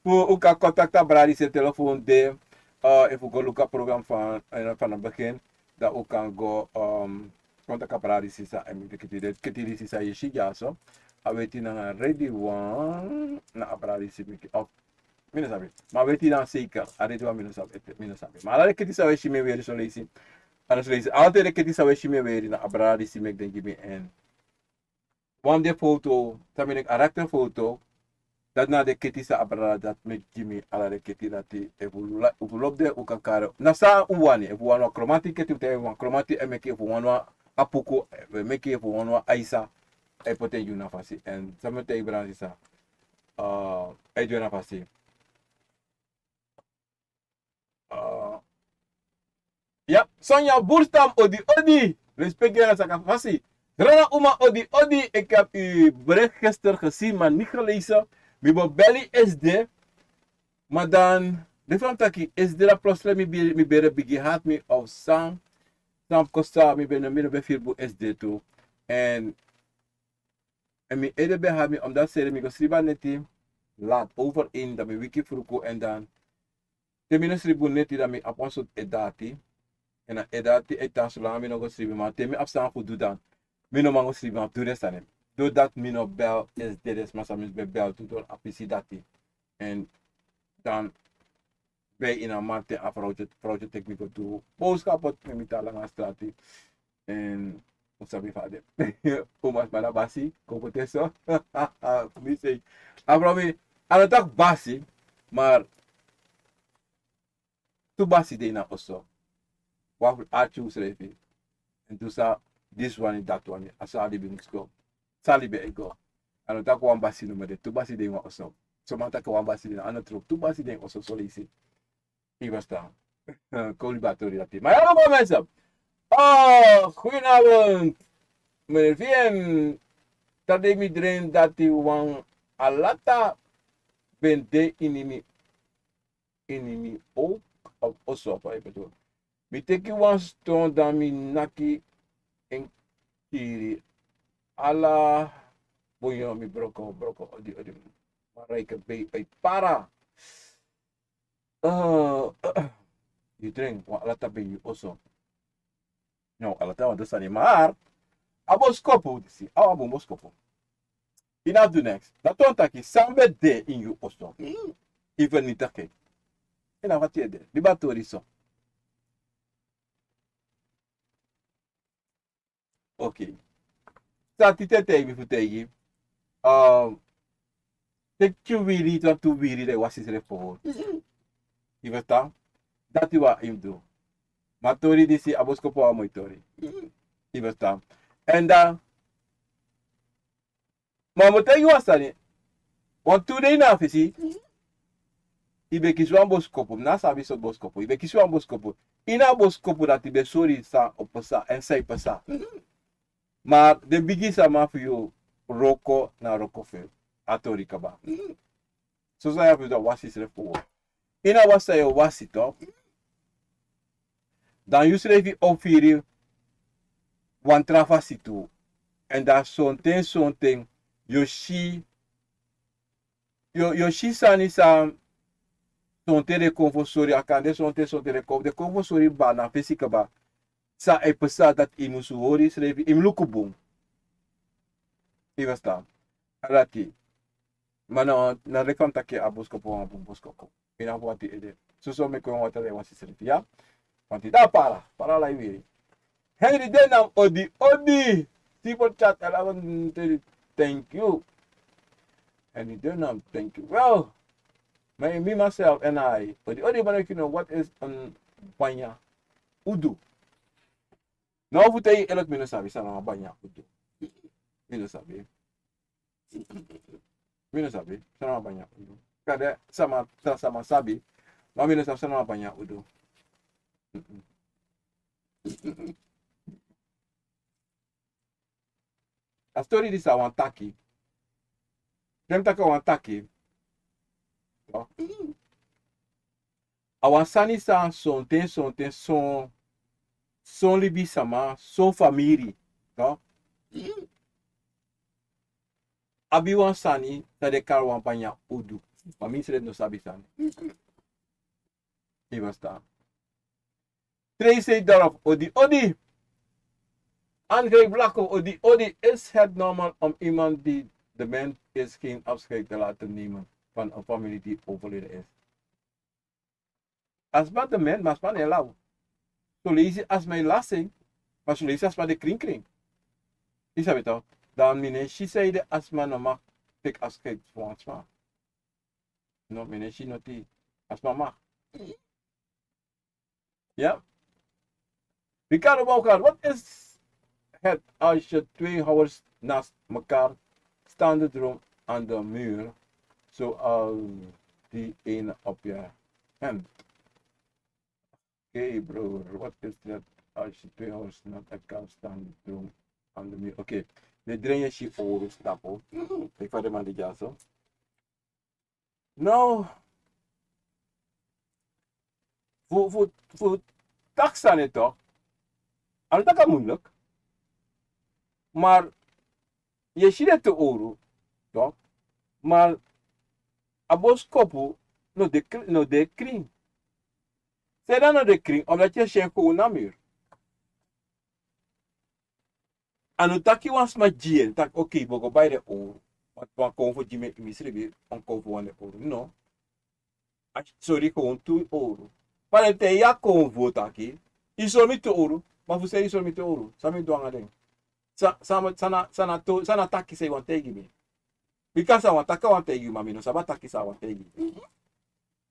fu un kan kontakti a brada disi, en telefoon de, eh, efu un go luku a program van, eh, van het begin, dan un kan go, ehm, kontakti a brada disi san, en mi de keti de, keti disi san yu si dyaso. A weti nanga redi wan, na a brada disi meki, of, mi no sabi. Ma a weti dan zeker, a redi wan mi no sabi, ete, mi no sabi. Ma ala den keti san un e si mi e weri son leisi. Ala son leisi. Altijd den keti san un e si mi e weri, na a brada disi meki den gi mi, en wan de foto, san mi denki a rechter foto, dati na den keti san a brada dati meki gi mi, ala den keti dati, efu un la-, efu un lobi den un kan kari. Na san un wani, efu un wani wan kromanti keti, un taigi wan kromanti e meki, efu un wani wan apuku, e meki, efu un wani wan aisa, e poti en gi un na fasi. En san mi e taigi brada sisa, eh, e du en na fasi. Ah. Ya, Sonia Burstam, odi, odi. Respect, ya, na Saka Fasi. Drana Uma, odi, odi. Ik heb uw bericht gisteren gezien, maar niet gelezen. Mi bo beli S D. Maar dan, de vrouw taki S D, dan plotseling mi be-, mi bere bigi hati mi of san. San kosa, mi ben, mi ben firi bun S D tu. En En mi ede ben hati mi, omdat seri mi go sribi a neti, laat over één, dan mi wiki fruku, en dan te mi no sribi bun neti, dan mi abi wan sortu edati. En a edati e tan solanga mi no go sribi, ma te mi abi sani fu du dan, mi no man go sribi, ma fu du den sani. Doordat mi no bel S D, den sma san mi ben bel tu, doro a pisi dati. En dan ben ini a mamanten a vrouwtje, vrouwtje teki mi go du boodschappen, mi tan langa strati. En un sabi fa a de. Un mus manda basi, kon poti en so. Mi sei, a vrouw mi, a no taki basi, maar tu basi de ini a oso. Wan fu arki unsrefi. En tu sa, disi wani, dati wani, a so a libi mus go. San libi e go. A no taki wan basi nomo de, tu basi de ini wan oso. Son man taki wan basi de, a no tru, tu basi de ini oso, son leisi. Yu ferstan. Kon libi a tori dati. Ma ya, no, mensen. Oh, goedenavond. Meneer V M. Tide mi dream dati wan alata ben de ini mi, ini mi o-, o-, oso, fa yu e bedoel. Mi teki wan ston, dan mi naki en kiri. Ala bonyo mi broko, broko, odi, odi. Mara yu kan ben e para. Eh, yu dream wan alata ben ini yu oso. No, alata wan du sani, maar a boskopu disi, a wan bun boskopu. Yu no abi du neks. Dati wani taki san ben de ini yu oso, yu vernietig en. Yu no abi fu ede. Libi a tori so. Ok. San tite taigi mi fu taigi. Um, teki yu wiri, dan tu wiri, dan yu wasi srefi fu wori. Yu ferstan? Dati wan yu mus du. Ma tori disi, a boskopu a moi tori. Yu ferstan? Èn dan, ma mi o taigi wan sani. Wantu dei na a fesi, yu ben kisi wan boskopu, mi no sabi sortu boskopu, yu ben kisi wan boskopu. Ini a boskopu dati ben sori san o pasa èn san e pasa. Ma den bigi sama fu yu, wroko na wroko fu a tori kaba. Soso san yu abi fu du, wasi srefi fu wori. Ini a wasi san yu o wasi tu, dan yu srefi o firi wan tra fasi tu. Èn dan sonten sonten yu o si, yu o, yu o si sani san sonten den kon fu sori, a kan de sonten sonten den kon, den kon fu sori kaba na fesi kaba. San e pasa dati yu musu hori yusrefi, yu mus luku bun. Yu ferstan? A dati. Ma na, na leki fa mi taki, a boskopu wan bun boskopu. Yu no abi wati ede. Soso meki wan watra, dan yu wasi srefi, ya. Wanti dan para, para lai wiri. Henry Denam, odi, odi. Super chat, eleven thirty. Thank you. Henry Denam, thank you. Wel, mi, mi myself en I. Odi, odi, ma yu no know what is een banya udu. No, fu taigi yu eerlijk, mi no sabi san na wan banya udu. Mi no sabi. Mi no sabi san na wan banya udu. Kande sama, sa-, sama sabi. Ma mi no sabi san na wan banya udu. Mm-mm. A stori disi a wani taki. Te mi taki a wani taki, a wan sani san sonten, sonten, son, son libisama, son famiri, no? Abi wan sani san den e kari wan banya udu. Ma mi srefi no sabi san. Yu ferstan? Tracy Dorf, odi, odi. André Blakov, odi, odi. Is het normaal om iemand die dement is geen afscheid te laten nemen van een familie die overleden is? A sma dement, ma a sma no e law. Son leisi a sma e lasi, ma son leisi a sma de krinkrin. Yu sabi toch? Dan mi no e si sanede a sma no mag teki afscheid fu wan sma. No, mi no e si noti. A sma mag. Ja? Ricardo Bouwgaard, wat is het als je twee houwers naast elkaar staan, de droom aan de muur, zoals die ene op je hemd? Oké, broer, wat is het als je twee houwers naast elkaar staan, de droom aan de muur? Oké, de dring je si oro stapo. Ik vat de man die ja zo. No. Fu, fu, fu taki sani, toch? A no taki a moeilijk. Maar yu e si den tu oro, toch? Maar a boskopu no de kri-, no de krin. Sanede a no de krin, omdat yu e si en kon na muur. A no taki wan sma gi en, taki, oké, bo go bai den oro. Want wan konfo gi mi, mi srefi wan konfo wan den oro. No. A sori kon tu oro. Fa den taigi a konfo taki, yu sori mi tu oro, ma fu san yu sori mi tu oro? San mi du nanga den? San, san, san na, san na to-, san na taki san yu wani taigi mi? Bika san a wani taki a wani taigi yu, ma mi no sabi a taki san a wani taigi yu.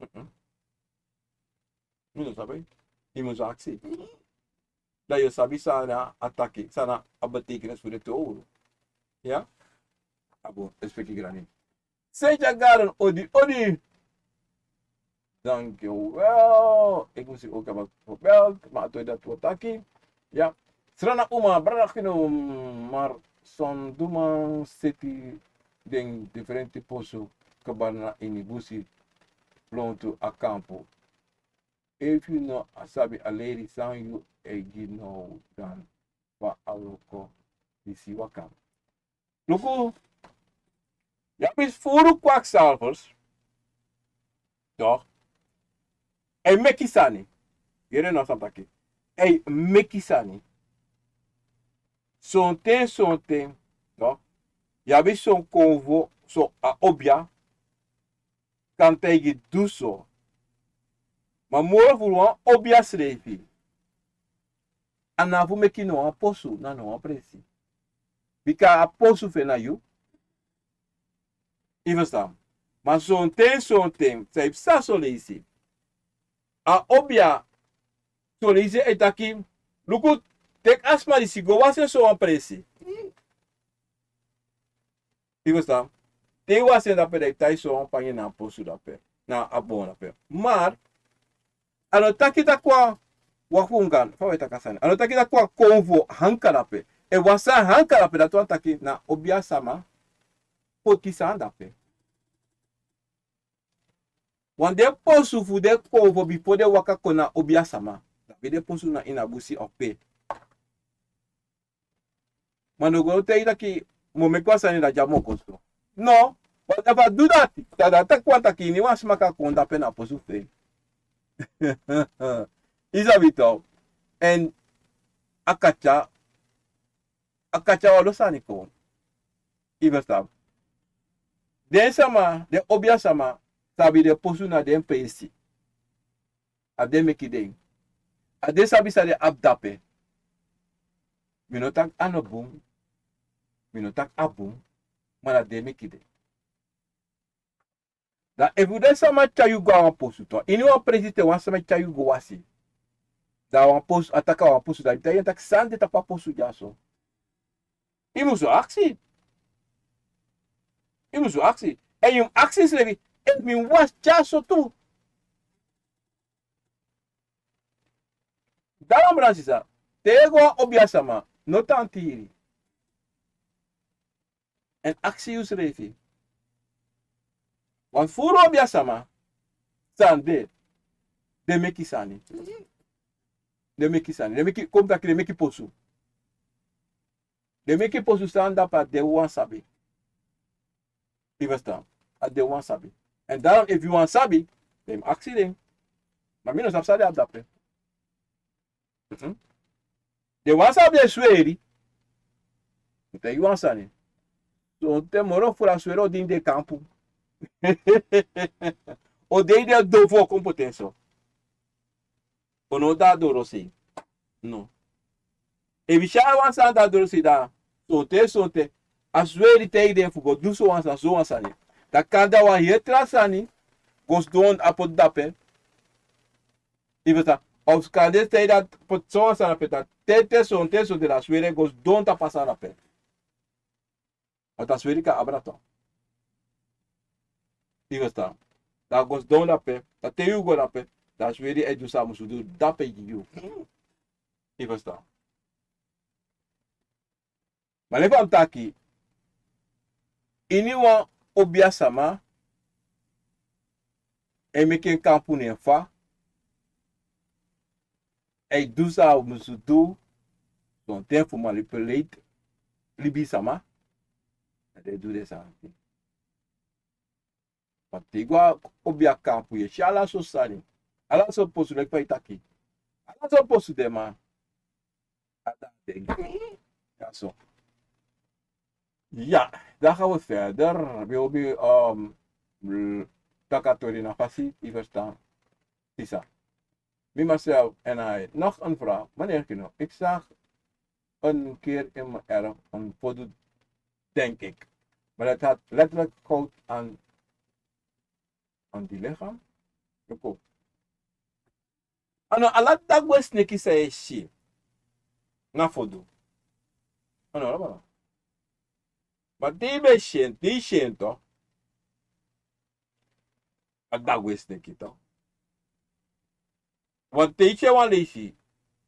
Mm-mm. Mi no sabi. Yu musu aksi. Dan yu o sabi san na a taki, san na a betekenis fu den tu oro. Ya? A bun, respeki grani. Saint Jack Garden, odi, odi. Dankjewel. Ik moest u ook hebben gebeld, maar toen dat we taki. Ya. Srana Uma, brada Kino, maar son duma seti den diferenti poso kaba na ini busi lontu a kampu. Efu yu no sabi a leri san yu e gi now, dan fa a wroko disi waka? Luku, yu abi furu kwaksalvers, toch? A e meki sani. Yere now san mi taki. A e meki sani. Sonten, sonten, toch? Yu abi son konfo, so a obia kan taigi du so. Ma moro furu wan obia srefi. A no abi fu meki no wan posu na no wan presi. Bika a posu fu en na yu. Yu ferstan? Ma sonten, sonten san e psa son leisi, a obia son leisi e taki: Luku, teki a sma disi go wasi en so wan presi. Yu ferstan? Te yu wasi en dape, dan yu tai so wan panya na a posu dape, na a bon dape. Ma a no taki taki wan, wan fungan fa wi e taki a sani, a no taki taki wan konfo hanka dape. Efu wan sani hanka dape, dati wani taki na obia sama poti sani dape. Wan den posu fu den konfo, bifo den waka kon na obia sama, dan den posu na ini a busi ope. Ma no go taigi taki mi o meki wan sani, dan dya mi o kon so. No, want efu a du dati, dan a taki wan taki iniwan sma kan kon dape na a posu fu en. Yu sabi tok. Èn a katya, a katya wan lo sani kon. Yu ferstan? Den sama, den obia sama sabi den posu na den presi. A den meki den. A den sabi san den abi dape. Mi no taki a no bun. Mi no taki a bun. Ma na den meki den. Dan efu den sama tyari yu go a wan posu, tok, iniwan presi, te wan sama e tyari yu go wasi, dan a wan posu, a taki a wan posu, dan yu taigi en taki san de tapu a posu dyaso. Yu musu aksi. Yu musu aksi. Èn yu mus aksi yusrefi: Efu mi wasi dyaso tu? Dati wan brada, sisa, te yu e go a obia sama, no tan tiri. Èn aksi yusrefi. Wan furu obia sama, san de, den meki sani. Den meki sani. Den meki, kon mi taki, den meki posu. Den meki posu san dape, a den wani sabi. Yu ferstan? A den wani sabi. Èn dan efu yu wani sabi, dan yu mus aksi den. Ma mi no sabi san den abi dape. Mhm. Den wani sabi den sweri. Mi taigi yu wan sani. Sonten moro furu a sweri o de ini den kampu. O de ini den don fu o kon poti en so. O no de a dorosei. No. Efu yu si a wan sani de a dorosei, dan sonten, sonten a sweri taigi den fu go du so wan sani, so wan sani. Dan kande a wan heri tra sani go sidon a poti dape. Yu ferstan? Of kande taigi den poti so wan sani dape, dan te, te sonten, sonten, dan a sweri e go sidon tapu a sani dape. Want a sweri kan abra tok. Yu ferstan? Dan a go sidon dape, dan te yu go dape, dan a sweri e du san a musu du dape gi yu. Yu ferstan? Ma leki fa mi taki, iniwan obia sama e meki en kampu na en fa, e du san a musu du, sonten fu manipulate libisama, dan den e du den sani. Ma te yu go a obia kampu, yu e si ala sortu sani, ala sortu posu, leki fa yu taki. Ala sortu posu de, ma a de a den. Ya so. Ya, dan gaan we verder. We hobi, um, l-, taki a tori na fasi, yu ferstan? Sisa. Mi, Marcel en hij. Nog een vraag. Meneer Kino, ik zag een keer in mijn erf een foto, denk ik. Maar het had letterlijk goud aan, aan die lichaam. Luku. A no ala dagwe sneki san yu e si na foto. A no ala baka. Ma te yu ben si en, te yu si en tok, a dagwe sneki tok. Want te yu si en wan leisi,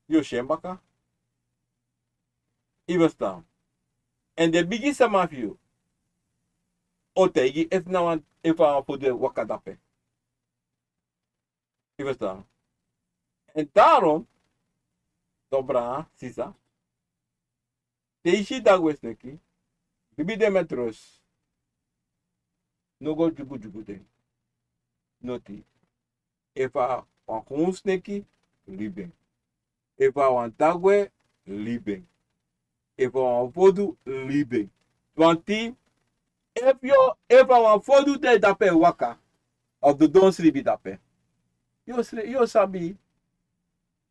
yu o si en baka. Yu ferstan? Èn den bigi sama fu yu o taigi efu na wan, efu a wan foto e waka dape. Yu ferstan? Èn daarom, dobra sisa, te yu si dagwe sneki, libi den met rust. No go dyugudyugu den. Noti. Efu a wan gewoon sneki, libi en. Efu a wan dagwe, libi en. Efu a wan foto, libi en. Want efu yu, efu a wan foto de dape e waka, of dodon sribi dape, yu o sri-, yu o sabi.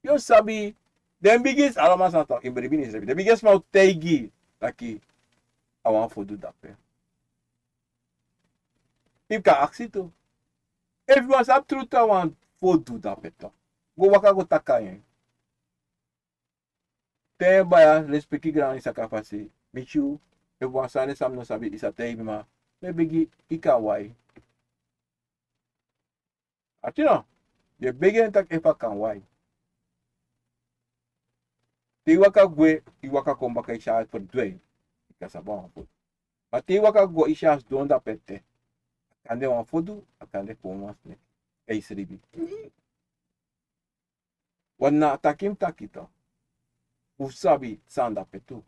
Yu o sabi. Den bigi, ala man san taki, yu mus bribi ini srefi. Den bigi sma o taigi taki a wan fodu dape. Yu kan aksi tu. Efu yu wani sabi tru tu a wan fodu dape tu, go waka go taki nanga en. Te yu e baya, lespeki grani saka fasi. Miti yu, efu wan sani san mi no sabi, yu sa taigi mi, ma mi e begi, yu kan wai. Ati no, yu e begi en taki efu a kan wai. Te yu waka gwe, yu waka kon baka, yu si a verdwijn. Yu kan sabi a wan fodu. Ma te yu waka go, yu si a sidon dape te. A kan de wan fodu, a kan de kon wan sneki. Yu sribi. Wan na taki mi taki tu. Un sabi san dape tu.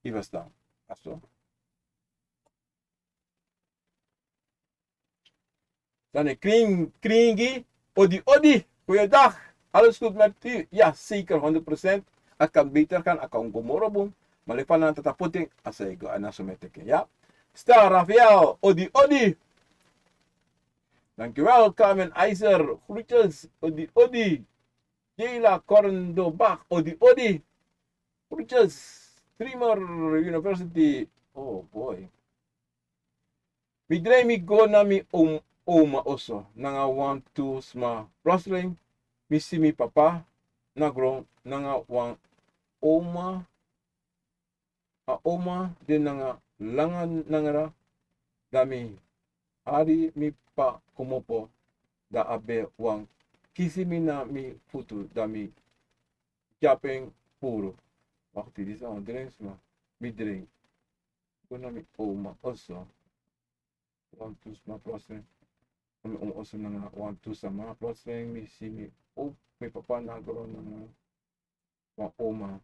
Yu ferstan? A so. Dan e kring, kringi, odi, odi. Goeiedag. Alles goed met u? Ja, zeker, honderd procent. A kan beter gaan, a kan go moro bun. Ma leki fa na tata poti en, a sa e go, a na so mi e teki en, ya. Star Rafael, odi, odi. Dankjewel, Carmen Eiser. Groetjes, odi, odi. Jela Korndobach, odi, odi. Groetjes, Streamer University. Oh boy. Mi drai mi go na mi om-, oma oso, nanga wantu sma. Plotseling, mi si mi papa na gron, nanga wan oma, a oma de nanga langa nangara, dan mi hari mi p'pa komopo, dan a ben wani kisi mi na mi futu, dan mi tyari en puru. Wakti, disi na wan dren sma, mi dren. Go na mi oma oso. Wantu sma plotseling. Mi oma oso nanga wantu sama. Plotseling mi si mi, o, mi papa na gron nanga wan oma.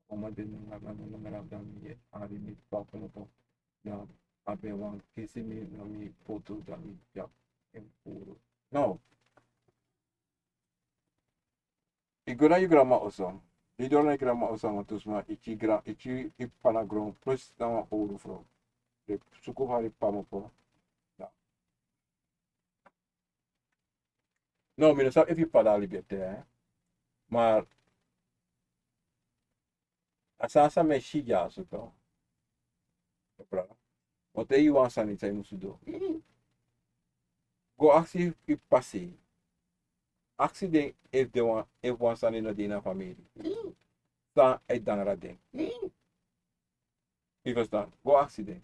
Oma de nanga, nanga, nanga, nanga, dan mi hari mi p'pa komopo. Dan a ben wani kisi mi na mi futu, dan mi tyari en puru. No. Yu go na yu granma oso. Yu doro na yu granma oso nanga tu sma, yu tyari yu granma, yu tyari yu p'pa na gron, plus na wan owru frow. Den suku fu hari p'pa komopo. Ya. No, mi no sabi efu yu p'pa de na libi ete, eh. Ma a sani san mi e si dyaso tu. Brada. Wan te yu wani sani san yu musu du. Go aksi yu p'pa sei. Aksi den efu den wan, efu wan sani no de na famiri. San e dangra den. Yu ferstan? Go aksi den.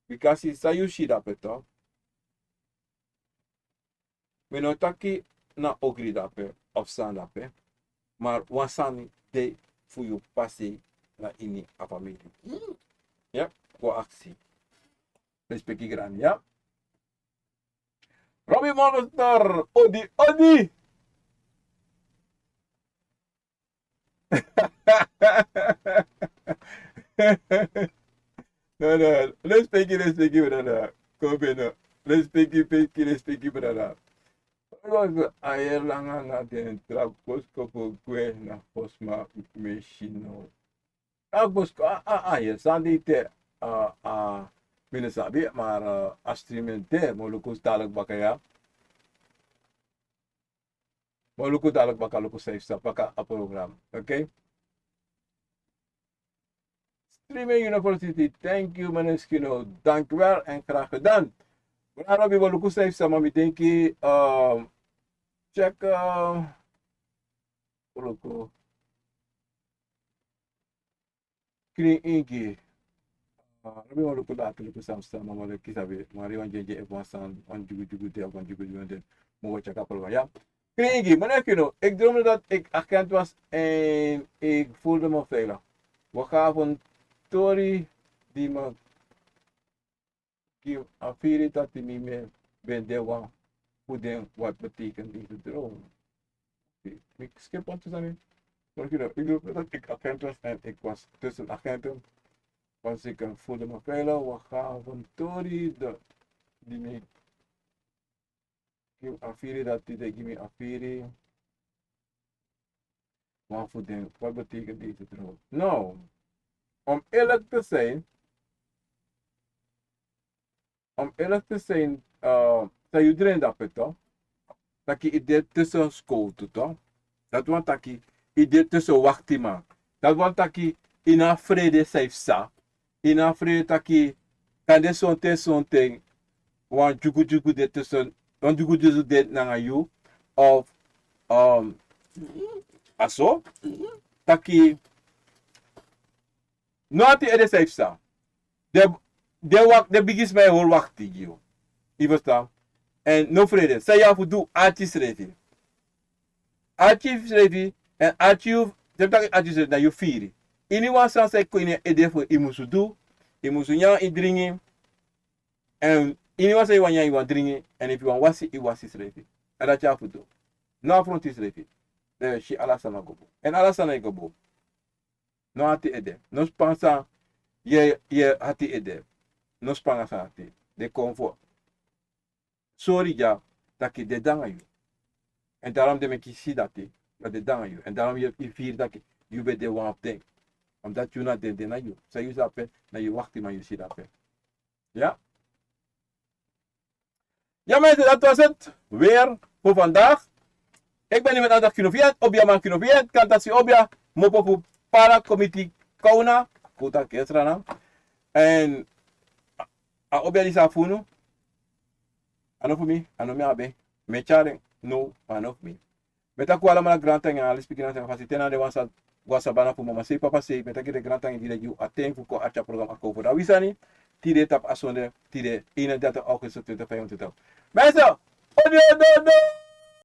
Bikasi san yu si dape tu. Mi no taki na ogri dape, of san dape. Ma wan sani de fu yu p'pa sei na ini a famiri. Ya, go aksi. Respeki grani, ya. Robbie Monster, odi, odi. No, no. Respeki, respeki, brada. Kobe no. Respeki, respeki, respeki, brada. Because a yere langa na den tra boskopu gwe na fosma mesi no. A boskopu, a, a, a yere sani de te, a, a, mi no sabi, ma, a, a streaming de, mi o luku dadilik baka ya. Mi o luku dadilik baka, luku san yu sa baka a program. Oké? Streaming University, thank you, meneer Skino. Dankjewel en graag gedaan. Brada Robbie, mi o luku san yu sa, ma mi denki, ehm, check, ehm, luku. Krin Ingi. Ah, Robi, wan luku dati, luku san san, mama le kisa be. Mari wan dyenki efu wan san, wan dyugu dyugu de, wan dyugu dyugu de. Mi o tyari a program, ya. Krin Ingi, meneer Kino, ik droomde dat ik agent was en ik voelde me veilig. We gaven tori die me gi mi a firi dati mi ben de wan fu den. Wat betekent deze droom? Oké, mi skip wan tu sani. Meneer Kino, ik droomde dat ik agent was en ik was tussen agenten. Want ik voelde me veilig, we gaven tori de, die mi gi mi a firi dati, den gi mi a firi. Wan fu den, wat betekent deze droom? Nou, om eerlijk te zijn, om eerlijk te zijn, eh, san yu droom dape, toch? Taki yu de tussen skowtu, toch? Dati wani taki i de tusun waktiman. Dati wani taki i no abi frede san i psa. I no abi frede taki kande sonten sonten wan dyugudyugu de tusun, wan dyugudyugu de nanga yu. Of um, a so taki no ati ede san i psa. Den, den, wak, den bigisma e hori wakti gi yu. I ferstan? Èn no frede. San yu abi fu du, arki srefi. Arki srefi, èn arki yu, den taki arki srefi na yu firi. Iniwan sani san e kon ini yu ede fu i musu du, i musu nyan, i dringi. Èn iniwan san yu wani nyan, yu wani dringi, èn efu yu wani wasi, i wasi srefi. A dati yu abi fu du. No afronti srefi. Dan yu e si ala sani go bun. Èn ala sani e go bun. No ati ede. No span san yu e, yu e ati ede. No span a sani ati. Den kon fu sori dya taki den de nanga yu. Èn daarom den meki i si dati, dati den de nanga yu. Èn daarom yu, yu firi taki yu ben de wan fu den. Omdat yu na den, den na yu. San yu si dape, na yu waktiman yu si dape. Ya? Ya mensen, dat was het weer voor vandaag. Ik ben hier met Andak Kinoviet, Obia man Kinoviet, Kantasi Obia, Mopo fu Para Committee Kauna, Kota Kesrana. En a Obia di sa fu unu, a no fu mi, a no mi abi, mi e tyari en, no, a no fu mi. Mi e taki un alamala grantangi, a lespeki na a fasi te na den wan sa go na sabana fu mama sei, papa sei, mi e taki den grantangi di den gi un a ten fu kon arki a program Akomfo. Dan wi sani tide tapu a sonde, tide eenendertig augustus twintig vijfentwintig. Mensen, odi, odi, odi.